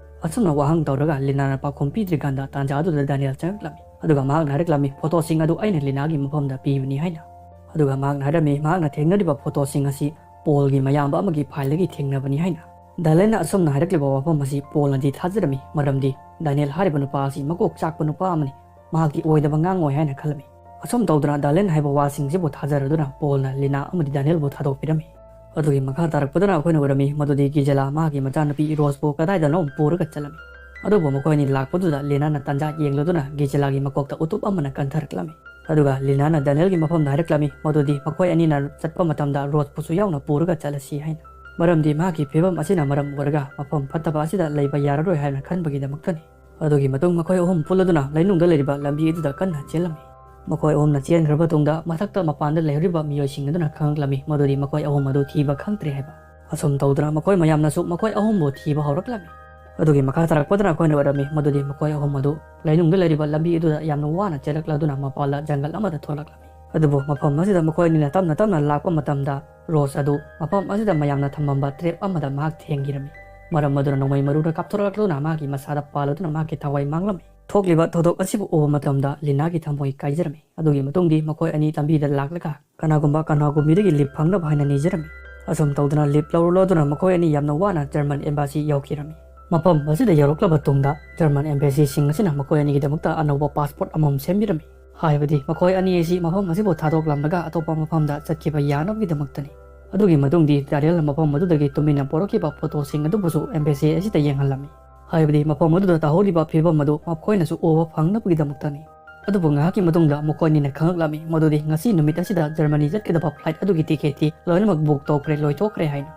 ꯑꯁꯨꯝꯅ ꯋꯥꯍꯪ ꯇꯧꯔꯒ ꯂꯤꯅꯥꯅ ꯄꯥꯎꯈꯨꯝ ꯄꯤꯗ꯭ꯔꯤꯀꯥꯟꯗ ꯇꯥꯟꯖꯥ ꯑꯗꯨꯗ ꯗꯥꯅꯤꯌꯦꯜ ꯆꯪꯂꯛꯂꯝꯃꯤ꯫ ꯑꯗꯨꯒ ꯃꯍꯥꯛꯅ ꯍꯥꯏꯔꯛꯂꯝꯃꯤ photoꯁꯤꯡ ꯑꯗꯨ ꯑꯩꯅ ꯂꯤꯅꯥꯒꯤ ꯃꯐꯝꯗ ꯄꯤꯕꯅꯤ ꯍꯥꯏꯅ꯫ ꯑꯗꯨꯒ ꯃꯍꯥꯛꯅ ꯍꯥꯏꯔꯝꯃꯤ ꯃꯍꯥꯛꯅ ꯊꯦꯡꯅꯔꯤꯕ photoꯁꯤꯡ ꯑꯁꯤ ꯄꯣꯜꯒꯤ ꯃꯌꯥꯝꯕ ꯑꯃꯒꯤ fileꯗꯒꯤ ꯊꯦꯡꯅꯕꯅꯤ ꯍꯥꯏꯅ꯫ ꯗꯥꯅꯤꯌꯦꯜꯅ ꯑꯁꯨꯝꯅ ꯍꯥꯏꯔꯛꯂꯤꯕ ꯋꯥꯐꯝ ꯑꯁꯤ ꯄꯣꯜꯅꯗꯤ ꯊꯥꯖꯔꯝꯃꯤ, ꯃꯔꯝꯗꯤ ꯗꯥꯅꯤꯌꯦꯜ ꯍꯥꯏꯔꯤꯕ ꯅꯨꯄꯥ ꯑꯁꯤ ꯃꯀꯣꯛ ꯆꯥꯛꯄ ꯅꯨꯄꯥ ꯑꯃꯅꯤ, ꯃꯍꯥꯛꯇꯤ ꯑꯣꯏꯗꯕ ꯉꯥꯡꯉꯣꯏ ꯍꯥꯏꯅ ꯈꯜꯂꯝꯃꯤ꯫ ꯑꯁꯨꯝ ꯇꯧꯗꯅ ꯗꯥꯂꯦꯟ ꯍꯥꯏꯕ ꯋꯥꯁꯤꯡꯁꯤꯕꯨ ꯊꯥꯖꯔꯗꯨꯅ ꯄꯣꯜꯅ ꯂꯤꯅꯥ ꯑꯃꯗꯤ ꯗꯥꯅꯤꯌꯦꯜꯕꯨ ꯊꯥꯗꯣꯛꯄꯤꯔꯝꯃꯤ꯫ ꯑꯗꯨꯒꯤ ꯃꯈꯥ ꯇꯥꯔꯛꯄꯗꯅ ꯑꯩꯈꯣꯏꯅ ꯎꯔꯝꯃꯤ ꯃꯗꯨꯗꯤ ꯒꯤꯖꯦꯂꯥ ꯃꯍꯥꯛꯀꯤ ꯃꯆꯥꯅꯨꯄꯤ ꯔꯣꯁꯄꯨ ꯀꯗꯥꯏꯗꯅꯣ ꯄꯨꯔꯒ ꯆꯠꯂꯝꯃꯤ꯫ ꯑꯗꯨꯕꯨ ꯃꯈꯣꯏ ꯑꯅꯤ ꯂꯥꯛꯄꯗꯨꯗ ꯂꯤꯅꯥꯅ ꯇꯥꯟꯖꯥ ꯌꯦꯡꯂꯗꯨꯅ ꯒꯤꯖꯦꯂꯥꯒꯤ ꯃꯀꯣꯛꯇ ꯎꯇꯨꯞ ꯑꯃꯅ ꯀꯟꯊꯔꯛꯂꯝꯃꯤ꯫ ꯑꯗꯨꯒ ꯂꯤꯅꯥꯅ ꯗꯥꯅꯤꯌꯦꯜꯒꯤ ꯃꯐꯝꯗ ꯍꯥꯏꯔꯛꯂꯝꯃꯤ ꯃꯗꯨꯗꯤ ꯃꯈꯣꯏ ꯑꯅꯤꯅ ꯆꯠꯄ ꯃꯇꯝꯗ ꯔꯣꯁꯄꯨꯁꯨ ꯌꯥꯎꯅ ꯄꯨꯔꯒ ꯆꯠꯂꯁꯤ ꯍꯥꯏꯅ꯫ ꯃꯔꯝꯗꯤ ꯃꯍꯥꯛꯀꯤ ꯐꯤꯕꯝ ꯑꯁꯤꯅ ꯃꯔꯝ ꯑꯣꯏꯔꯒ ꯃꯐꯝ ꯐꯠꯇꯕ ꯑꯁꯤꯗ ꯂꯩꯕ ꯌꯥꯔꯔꯣꯏ ꯍꯥꯏꯅ ꯈꯟꯕꯒꯤꯗꯃꯛꯇꯅꯤ꯫ ꯑꯗꯨꯒꯤ ꯃꯇꯨꯡ ꯃꯈꯣꯏ ꯑꯍꯨꯝ ꯄꯨꯜꯂꯗꯨꯅ ꯂꯩꯅꯨꯡꯗ ꯂꯩꯔꯤꯕ ꯂꯝꯕꯤ ꯑꯗꯨꯗ ꯀꯟꯅ ꯆꯦꯜꯂꯝꯃꯤ꯫ ꯃꯈꯣꯏ ꯑꯍꯨꯝꯅ ꯆꯦꯟꯈ꯭ꯔꯕ ꯇꯨꯡꯗ ꯃꯊꯛꯇ ꯃꯄꯥꯟꯗ ꯂꯩꯍꯧꯔꯤꯕ ꯃꯤꯑꯣꯏꯁꯤꯡ ꯑꯗꯨꯅ ꯈꯪꯂꯛꯂꯝꯃꯤ ꯃꯗꯨꯗꯤ ꯃꯈꯣꯏ ꯑꯍꯨꯝ ꯑꯗꯨ ꯊꯤꯕ ꯈꯪꯗ꯭ꯔꯦ ꯍꯥꯏꯕ꯫ ꯑꯁꯨꯝ ꯇꯧꯗꯨꯅ ꯃꯈꯣꯏ ꯃꯌꯥꯝꯅꯁꯨ ꯃꯈꯣꯏ ꯑꯍꯨꯝꯕꯨ ꯊꯤꯕ ꯍꯧꯔꯛꯂꯝꯃꯤ꯫ ꯑꯗꯨꯒꯤ ꯃꯈꯥ ꯇꯥꯔꯛꯄꯗꯅ ꯑꯩꯈꯣꯏꯅ ꯎꯔꯝꯃꯤ ꯃꯗꯨꯗꯤ ꯃꯈꯣꯏ ꯑꯍꯨꯝ ꯑꯗꯨ ꯂꯩꯅꯨꯡꯗ ꯂꯩꯔꯤꯕ ꯂꯝꯕꯤ ꯑꯗꯨꯗ ꯌꯥꯝꯅ ꯋꯥꯅ ꯆꯦꯜꯂꯛꯂꯗꯨꯅ ꯃꯄꯥꯟꯗ ꯖꯪꯒꯜ ꯑꯃꯗ ꯊꯣꯛꯂꯛꯂꯝꯃꯤ꯫ ꯑꯗꯨꯕꯨ ꯃꯐꯝ ꯑꯁꯤꯗ ꯃꯈꯣꯏ ꯑꯅꯤꯅ ꯇꯞꯅ ꯇꯞꯅ ꯂꯥꯛꯄ ꯃꯇꯝꯗ ꯔꯣꯁ ꯑꯗꯨ ꯃꯐꯝ ꯑꯁꯤꯗ ꯃꯌꯥꯝꯅ ꯊꯝꯃꯝꯕ ꯇ꯭ꯔꯦꯞ ꯑꯃꯗ ꯃꯍꯥꯛ ꯊꯦꯡꯈꯤꯔꯝꯃꯤ꯫ ꯃꯔꯝ ꯑꯗꯨꯅ ꯅꯣꯡꯃꯩ ꯃꯔꯨꯅ ꯀꯥꯞꯊꯣꯔꯛꯂꯗꯨꯅ ꯃꯍꯥꯛꯀꯤ ꯃꯁꯥꯗ ꯄꯥꯜꯂꯗꯨꯅ ꯃꯍꯥꯛꯀꯤ ꯊꯋꯥꯏ ꯃꯥꯡꯂꯝꯃꯤ꯫ ꯊꯣꯛꯂꯤꯕ ꯊꯧꯗꯣꯛ ꯑꯁꯤꯕꯨ ꯎꯕ ꯃꯇꯝꯗ ꯂꯤꯅꯥꯒꯤ ꯊꯃꯣꯏ ꯀꯥꯏꯖꯔꯝꯃꯤ꯫ ꯑꯗꯨꯒꯤ ꯃꯇꯨꯡꯗꯤ ꯃꯈꯣꯏ ꯑꯅꯤ ꯂꯝꯕꯤꯗ ꯂꯥꯛꯂꯒ ꯀꯅꯥꯒꯨꯝꯕ ꯀꯅꯥꯒꯨꯝꯕꯤꯗꯒꯤ ꯂꯤꯞ ꯐꯪꯅꯕ ꯍꯥꯏꯅ ꯅꯤꯖꯔꯝꯃꯤ꯫ ꯑꯁꯨꯝ ꯇꯧꯗꯨꯅ ꯂꯤꯞ ꯂꯧꯔꯨꯂꯗꯨꯅ ꯃꯈꯣꯏ ꯑꯅꯤ ꯌꯥꯝꯅ ꯋꯥꯅ ꯖꯔꯃꯟ ꯑꯦꯝꯕꯥꯁꯤ ꯌꯧꯈꯤꯔꯝꯃꯤ꯫ ꯃꯐꯝ ꯑꯁꯤꯗ ꯌꯧꯔꯛꯂꯕ ꯇꯨꯡꯗ ꯖꯔꯃꯟ ꯑꯦꯝꯕꯦꯁꯤꯁꯤꯡ ꯑꯁꯤꯅ ꯃꯈꯣꯏ ꯑꯅꯤꯒꯤꯗꯃꯛꯇ ꯑꯅꯧꯕ ꯄꯥꯁꯄꯣꯔꯠ ꯑꯃꯃꯝ ꯁꯦꯝꯕꯤꯔꯝꯃꯤ꯫ ꯍꯥꯏꯕꯗꯤ ꯃꯈꯣꯏ ꯑꯅꯤ ꯑꯁꯤ ꯃꯐꯝ ꯑꯁꯤꯕꯨ ꯊꯥꯗꯣꯛꯂꯝꯂꯒ ꯑꯇꯣꯞꯄ ꯃꯐꯝꯗ ꯆꯠꯈꯤꯕ ꯌꯥꯅꯕꯒꯤꯗꯃꯛꯇꯅꯤ꯫ ꯑꯗꯨꯒꯤ ꯃꯇꯨꯡꯗꯤ ꯗꯥꯅꯤꯌꯦꯜꯅ ꯃꯐꯝ ꯑꯗꯨꯗꯒꯤ ꯇꯨꯃꯤꯟꯅ ꯄꯣꯔꯛꯈꯤꯕ ꯐꯣꯇꯣꯁꯤꯡ ꯑꯗꯨꯕꯨꯁꯨ ꯑꯦꯝꯕꯦꯁꯤ ꯑꯁꯤꯗ ꯌꯦꯡꯍꯜꯂꯝꯃꯤ꯫ ꯍꯥꯏꯕꯗꯤ ꯃꯐꯝ ꯑꯗꯨꯗ ꯇꯥꯍꯧꯔꯤꯕ ꯐꯤꯕꯝ ꯑꯗꯨ ꯃꯈꯣꯏꯅꯁꯨ ꯎꯕ ꯐꯪꯅꯕꯒꯤꯗꯃꯛꯇꯅꯤ꯫ ꯑꯗꯨꯕꯨ ꯉꯥꯏꯍꯥꯛꯀꯤ ꯃꯇꯨꯡꯗ ꯃꯈꯣꯏ ꯑꯅꯤꯅ ꯈꯪꯂꯛꯂꯝꯃꯤ ꯃꯗꯨꯗꯤ ꯉꯁꯤ ꯅꯨꯃꯤꯠ ꯑꯁꯤꯗ ꯖꯔꯃꯅꯤ ꯆꯠꯀꯗꯕ ꯐ꯭ꯂꯥꯏꯠ ꯑꯗꯨꯒꯤ ꯇꯤꯀꯦꯠꯇꯤ ꯂꯣꯏꯅꯃꯛ ꯕꯨꯛ ꯇꯧꯈ꯭ꯔꯦ, ꯂꯣꯏꯊꯣꯛꯈ꯭ꯔꯦ ꯍꯥꯏꯅ꯫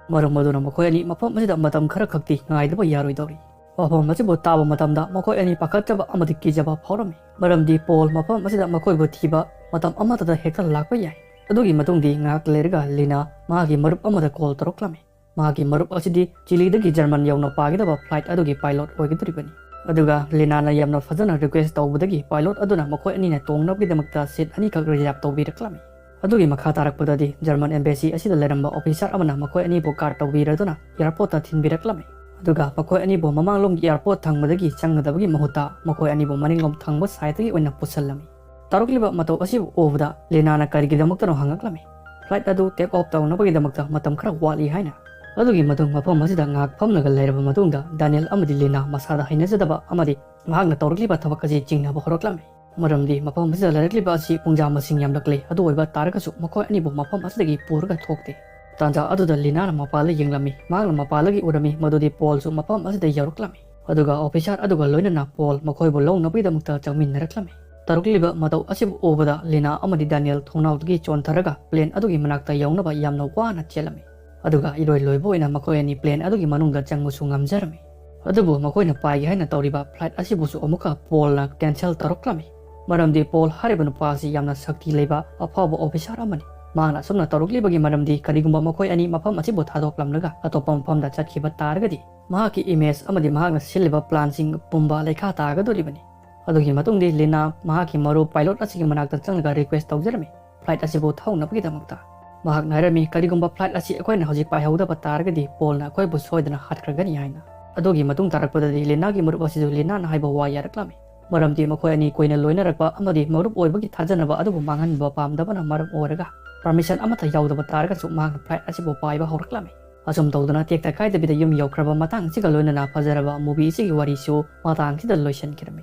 ꯃꯔꯝ ꯑꯗꯨꯅ ꯃꯈꯣꯏ ꯑꯅꯤ ꯃꯐꯝ ꯑꯁꯤꯗ ꯃꯇꯝ ꯈꯔ ꯈꯛꯇꯤ ꯉꯥꯏꯗꯕ ꯌꯥꯔꯣꯏꯗꯧꯔꯤ꯫ ꯋꯥꯐꯝ ꯑꯁꯤꯕꯨ ꯇꯥꯕ ꯃꯇꯝꯗ ꯃꯈꯣꯏ ꯑꯅꯤ ꯄꯥꯈꯠꯆꯕ ꯑꯃꯗꯤ ꯀꯤꯖꯕ ꯐꯥꯎꯔꯝꯃꯤ, ꯃꯔꯝꯗꯤ ꯄꯣꯜ ꯃꯐꯝ ꯑꯁꯤꯗ ꯃꯈꯣꯏꯕꯨ ꯊꯤꯕ ꯃꯇꯝ ꯑꯃꯠꯇꯗ ꯍꯦꯛꯇ ꯂꯥꯛꯄ ꯌꯥꯏ꯫ ꯑꯗꯨꯒꯤ ꯃꯇꯨꯡꯗꯤ ꯉꯥꯏꯍꯥꯛ ꯂꯩꯔꯒ ꯂꯤꯅꯥ ꯃꯍꯥꯛꯀꯤ ꯃꯔꯨꯞ ꯑꯃꯗ ꯀꯣꯜ ꯇꯧꯔꯛꯂꯝꯃꯤ꯫ ꯃꯍꯥꯛꯀꯤ ꯃꯔꯨꯞ ꯑꯁꯤꯗꯤ ꯆꯤꯂꯤꯗꯒꯤ ꯖꯔꯃꯟ ꯌꯧꯅ ꯄꯥꯏꯒꯗꯕ ꯐ꯭ꯂꯥꯏꯠ ꯑꯗꯨꯒꯤ ꯄꯥꯏꯂꯣꯠ ꯑꯣꯏꯒꯗꯧꯔꯤꯕꯅꯤ꯫ ꯑꯗꯨꯒ ꯂꯤꯅꯥꯅ ꯌꯥꯝꯅ ꯐꯖꯅ ꯔꯤꯀ꯭ꯋꯦꯁ ꯇꯧꯕꯗꯒꯤ ꯄꯥꯏꯂꯣꯠ ꯑꯗꯨꯅ ꯃꯈꯣꯏ ꯑꯅꯤꯅ ꯇꯣꯡꯅꯕꯒꯤꯗꯃꯛꯇ ꯁꯤꯠ ꯑꯅꯤꯈꯛ ꯔꯤꯖꯥꯔꯚ ꯇꯧꯕꯤꯔꯛꯂꯝꯃꯤ꯫ ꯑꯗꯨꯒꯤ ꯃꯈꯥ ꯇꯥꯔꯛꯄꯗꯗꯤ ꯖꯔꯃꯟ ꯑꯦꯝꯕꯦꯁꯤ ꯑꯁꯤꯗ ꯂꯩꯔꯝꯕ ꯑꯣꯐꯤꯁꯥꯔ ꯑꯃꯅ ꯃꯈꯣꯏ ꯑꯅꯤꯕꯨ ꯀꯥꯔ ꯇꯧꯕꯤꯔꯗꯨꯅ ꯑꯦꯌꯥꯔꯄꯣꯔꯠꯇ ꯊꯤꯟꯕꯤꯔꯛꯂꯝꯃꯤ꯫ ꯑꯗꯨꯒ ꯃꯈꯣꯏ ꯑꯅꯤꯕꯨ ꯃꯃꯥꯡꯂꯣꯝꯒꯤ ꯑꯦꯌꯥꯔꯄꯣꯔꯠ ꯊꯪꯕꯗꯒꯤ ꯆꯪꯒꯗꯕꯒꯤ ꯃꯍꯨꯠꯇ ꯃꯈꯣꯏ ꯑꯅꯤꯕꯨ ꯃꯅꯤꯡꯂꯣꯝ ꯊꯪꯕ ꯁꯥꯏꯠꯇꯒꯤ ꯑꯣꯏꯅ ꯄꯨꯁꯜꯂꯝꯃꯤ꯫ ꯇꯧꯔꯛꯂꯤꯕ ꯃꯇꯧ ꯑꯁꯤꯕꯨ ꯎꯕꯗ ꯂꯤꯅꯥꯅ ꯀꯔꯤꯒꯤꯗꯃꯛꯇꯅꯣ ꯍꯪꯉꯛꯂꯝꯃꯤ꯫ ꯐ꯭ꯂꯥꯏꯠ ꯑꯗꯨ ꯇꯦꯛ ꯑꯣꯐ ꯇꯧꯅꯕꯒꯤꯗꯃꯛꯇ ꯃꯇꯝ ꯈꯔ ꯋꯥꯠꯂꯤ ꯍꯥꯏꯅ꯫ ꯑꯗꯨꯒꯤ ꯃꯇꯨꯡ ꯃꯐꯝ ꯑꯁꯤꯗ ꯉꯥꯏꯍꯥꯛ ꯐꯝꯂꯒ ꯂꯩꯔꯕ ꯃꯇꯨꯡꯗ ꯗꯥꯅꯤꯌꯦꯜ ꯑꯃꯗꯤ ꯂꯤꯅꯥ ꯃꯁꯥꯗ ꯍꯩꯅꯖꯗꯕ ꯑꯃꯗꯤ ꯃꯍꯥꯛꯅ ꯇꯧꯔꯛꯂꯤꯕ ꯊꯕꯛ ꯑꯁꯤ ꯆꯤꯡꯅꯕ ꯍꯧꯔꯛꯂꯝꯃꯤ꯫ ꯃꯔꯝꯗꯤ ꯃꯐꯝ ꯑꯁꯤꯗ ꯂꯩꯔꯛꯂꯤꯕ ꯑꯁꯤ ꯄꯨꯡꯖꯥ ꯃꯁꯤꯡ ꯌꯥꯝꯂꯛꯂꯦ꯫ ꯑꯗꯨ ꯑꯣꯏꯕ ꯇꯥꯔꯒꯁꯨ ꯃꯈꯣꯏ ꯑꯅꯤꯕꯨ ꯃꯐꯝ ꯑꯁꯤꯗꯒꯤ ꯄꯨꯔꯒ ꯊꯣꯛꯇꯦ꯫ ꯇꯥꯟꯖꯥ ꯑꯗꯨꯗ ꯂꯤꯅꯥꯅ ꯃꯄꯥꯜꯗ ꯌꯦꯡꯂꯝꯃꯤ꯫ ꯃꯍꯥꯛꯅ ꯃꯄꯥꯜꯗꯒꯤ ꯎꯔꯝꯃꯤ ꯃꯗꯨꯗꯤ ꯄꯣꯜꯁꯨ ꯃꯐꯝ ꯑꯁꯤꯗ ꯌꯧꯔꯛꯂꯝꯃꯤ꯫ ꯑꯗꯨꯒ ꯑꯣꯐꯤꯁꯥꯔ ꯑꯗꯨꯒ ꯂꯣꯏꯅꯅ ꯄꯣꯜ ꯃꯈꯣꯏꯕꯨ ꯂꯧꯅꯕꯒꯤꯗꯃꯛꯇ ꯆꯪꯃꯤꯟꯅꯔꯛꯂꯝꯃꯤ꯫ ꯇꯧꯔꯛꯂꯤꯕ ꯃꯇꯧ ꯑꯁꯤꯕꯨ ꯎꯕꯗ ꯂꯤꯅꯥ ꯑꯃꯗꯤ ꯗꯥꯅꯤꯌꯦꯜ ꯊꯣꯡꯅꯥꯎꯗꯒꯤ ꯆꯣꯟꯊꯔꯒ ꯄ꯭ꯂꯦꯟ ꯑꯗꯨꯒꯤ ꯃꯅꯥꯛꯇ ꯌꯧꯅꯕ ꯌꯥꯝꯅ ꯋꯥꯅ ꯆꯦꯜꯂꯝꯃꯤ꯫ ꯑꯗꯨꯒ ꯏꯔꯣꯏ ꯂꯣꯏꯕ ꯑꯣꯏꯅ ꯃꯈꯣꯏ ꯑꯅꯤ ꯄ꯭ꯂꯦꯟ ꯑꯗꯨꯒꯤ ꯃꯅꯨꯡꯗ ꯆꯪꯕꯁꯨ ꯉꯝꯖꯔꯝꯃꯤ꯫ ꯑꯗꯨꯕꯨ ꯃꯈꯣꯏꯅ ꯄꯥꯏꯒꯦ ꯍꯥꯏꯅ ꯇꯧꯔꯤꯕ ꯐ꯭ꯂꯥꯏꯠ ꯑꯁꯤꯕꯨꯁꯨ ꯑꯃꯨꯛꯀ ꯄꯣꯜꯅ ꯀꯦꯟꯁꯦꯜ ꯇꯧꯔꯛꯂꯝꯃꯤ꯫ ꯃꯔꯝꯗꯤ ꯄꯣꯜ ꯍꯥꯏꯔꯤꯕ ꯅꯨꯄꯥ ꯑꯁꯤ ꯌꯥꯝꯅ ꯁꯛꯇꯤ ꯂꯩꯕ ꯑꯐꯥꯎꯕ ꯑꯣꯐꯤꯁꯥꯔ ꯑꯃꯅꯤ꯫ ꯃꯍꯥꯛꯅ ꯑꯁꯨꯝꯅ ꯇꯧꯔꯛꯂꯤꯕꯒꯤ ꯃꯔꯝꯗꯤ ꯀꯔꯤꯒꯨꯝꯕ ꯃꯈꯣꯏ ꯑꯅꯤ ꯃꯐꯝ ꯑꯁꯤꯕꯨ ꯊꯥꯗꯣꯛꯂꯝꯂꯒ ꯑꯇꯣꯞꯄ ꯃꯐꯝꯗ ꯆꯠꯈꯤꯕ ꯇꯥꯔꯒꯗꯤ ꯃꯍꯥꯛꯀꯤ ꯏꯃꯦꯖ ꯑꯃꯗꯤ ꯃꯍꯥꯛꯅ ꯁꯤꯜꯂꯤꯕ ꯄ꯭ꯂꯥꯟꯁꯤꯡ ꯄꯨꯝꯕ ꯂꯩꯈꯥ ꯇꯥꯒꯗꯧꯔꯤꯕꯅꯤ꯫ ꯑꯗꯨꯒꯤ ꯃꯇꯨꯡꯗꯤ ꯂꯤꯅꯥ ꯃꯍꯥꯛꯀꯤ ꯃꯔꯨꯞ ꯄꯥꯏꯂꯣꯠ ꯑꯁꯤꯒꯤ ꯃꯅꯥꯛꯇ ꯆꯪꯂꯒ ꯔꯤꯀ꯭ꯋꯦꯁ ꯇꯧꯖꯔꯝꯃꯤ, ꯐ꯭ꯂꯥꯏꯠ ꯑꯁꯤꯕꯨ ꯊꯧꯅꯕꯒꯤꯗꯃꯛꯇ꯫ ꯃꯍꯥꯛꯅ ꯍꯥꯏꯔꯝꯃꯤ, ꯀꯔꯤꯒꯨꯝꯕ ꯐ꯭ꯂꯥꯏꯠ ꯑꯁꯤ ꯑꯩꯈꯣꯏꯅ ꯍꯧꯖꯤꯛ ꯄꯥꯏꯍꯧꯗꯕ ꯇꯥꯔꯒꯗꯤ ꯄꯣꯜꯅ ꯑꯩꯈꯣꯏꯕꯨ ꯁꯣꯏꯗꯅ ꯍꯥꯠꯈ꯭ꯔꯒꯅꯤ ꯍꯥꯏꯅ꯫ ꯑꯗꯨꯒꯤ ꯃꯇꯨꯡ ꯇꯥꯔꯛꯄꯗꯗꯤ ꯂꯤꯅꯥꯒꯤ ꯃꯔꯨꯞ ꯑꯁꯤꯁꯨ ꯂꯤꯅꯥꯅ ꯍꯥꯏꯕ ꯋꯥ ꯌꯥꯔꯛꯂꯝꯃꯤ꯫ ꯃꯔꯝꯗꯤ ꯃꯈꯣꯏ ꯑꯅꯤ ꯀꯨꯏꯅ ꯂꯣꯏꯅꯔꯛꯄ ꯑꯃꯗꯤ ꯃꯔꯨꯞ ꯑꯣꯏꯕꯒꯤ ꯊꯥꯖꯅꯕ ꯑꯗꯨꯕꯨ ꯃꯥꯡꯍꯟꯕ ꯄꯥꯝꯗꯕꯅ ꯃꯔꯝ ꯑꯣꯏꯔꯒ ꯄꯔꯃꯤꯁꯟ ꯑꯃꯠꯇ ꯌꯥꯎꯗꯕ ꯇꯥꯔꯒꯁꯨ ꯃꯍꯥꯛꯅ ꯐ꯭ꯂꯥꯏꯠ ꯑꯁꯤꯕꯨ ꯄꯥꯏꯕ ꯍꯧꯔꯛꯂꯝꯃꯤ꯫ ꯑꯁꯨꯝ ꯇꯧꯗꯨꯅ ꯇꯦꯛꯇ ꯀꯥꯏꯗꯕꯤꯗ ꯌꯨꯝ ꯌꯧꯈ꯭ꯔꯕ ꯃꯇꯥꯡ ꯑꯁꯤꯒ ꯂꯣꯏꯅꯅ ꯐꯖꯔꯕ ꯃꯨꯚꯤ ꯑꯁꯤꯒꯤ ꯋꯥꯔꯤꯁꯨ ꯃꯇꯥꯡꯁꯤꯗ ꯂꯣꯏꯁꯤꯟꯈꯤꯔꯝꯃꯤ꯫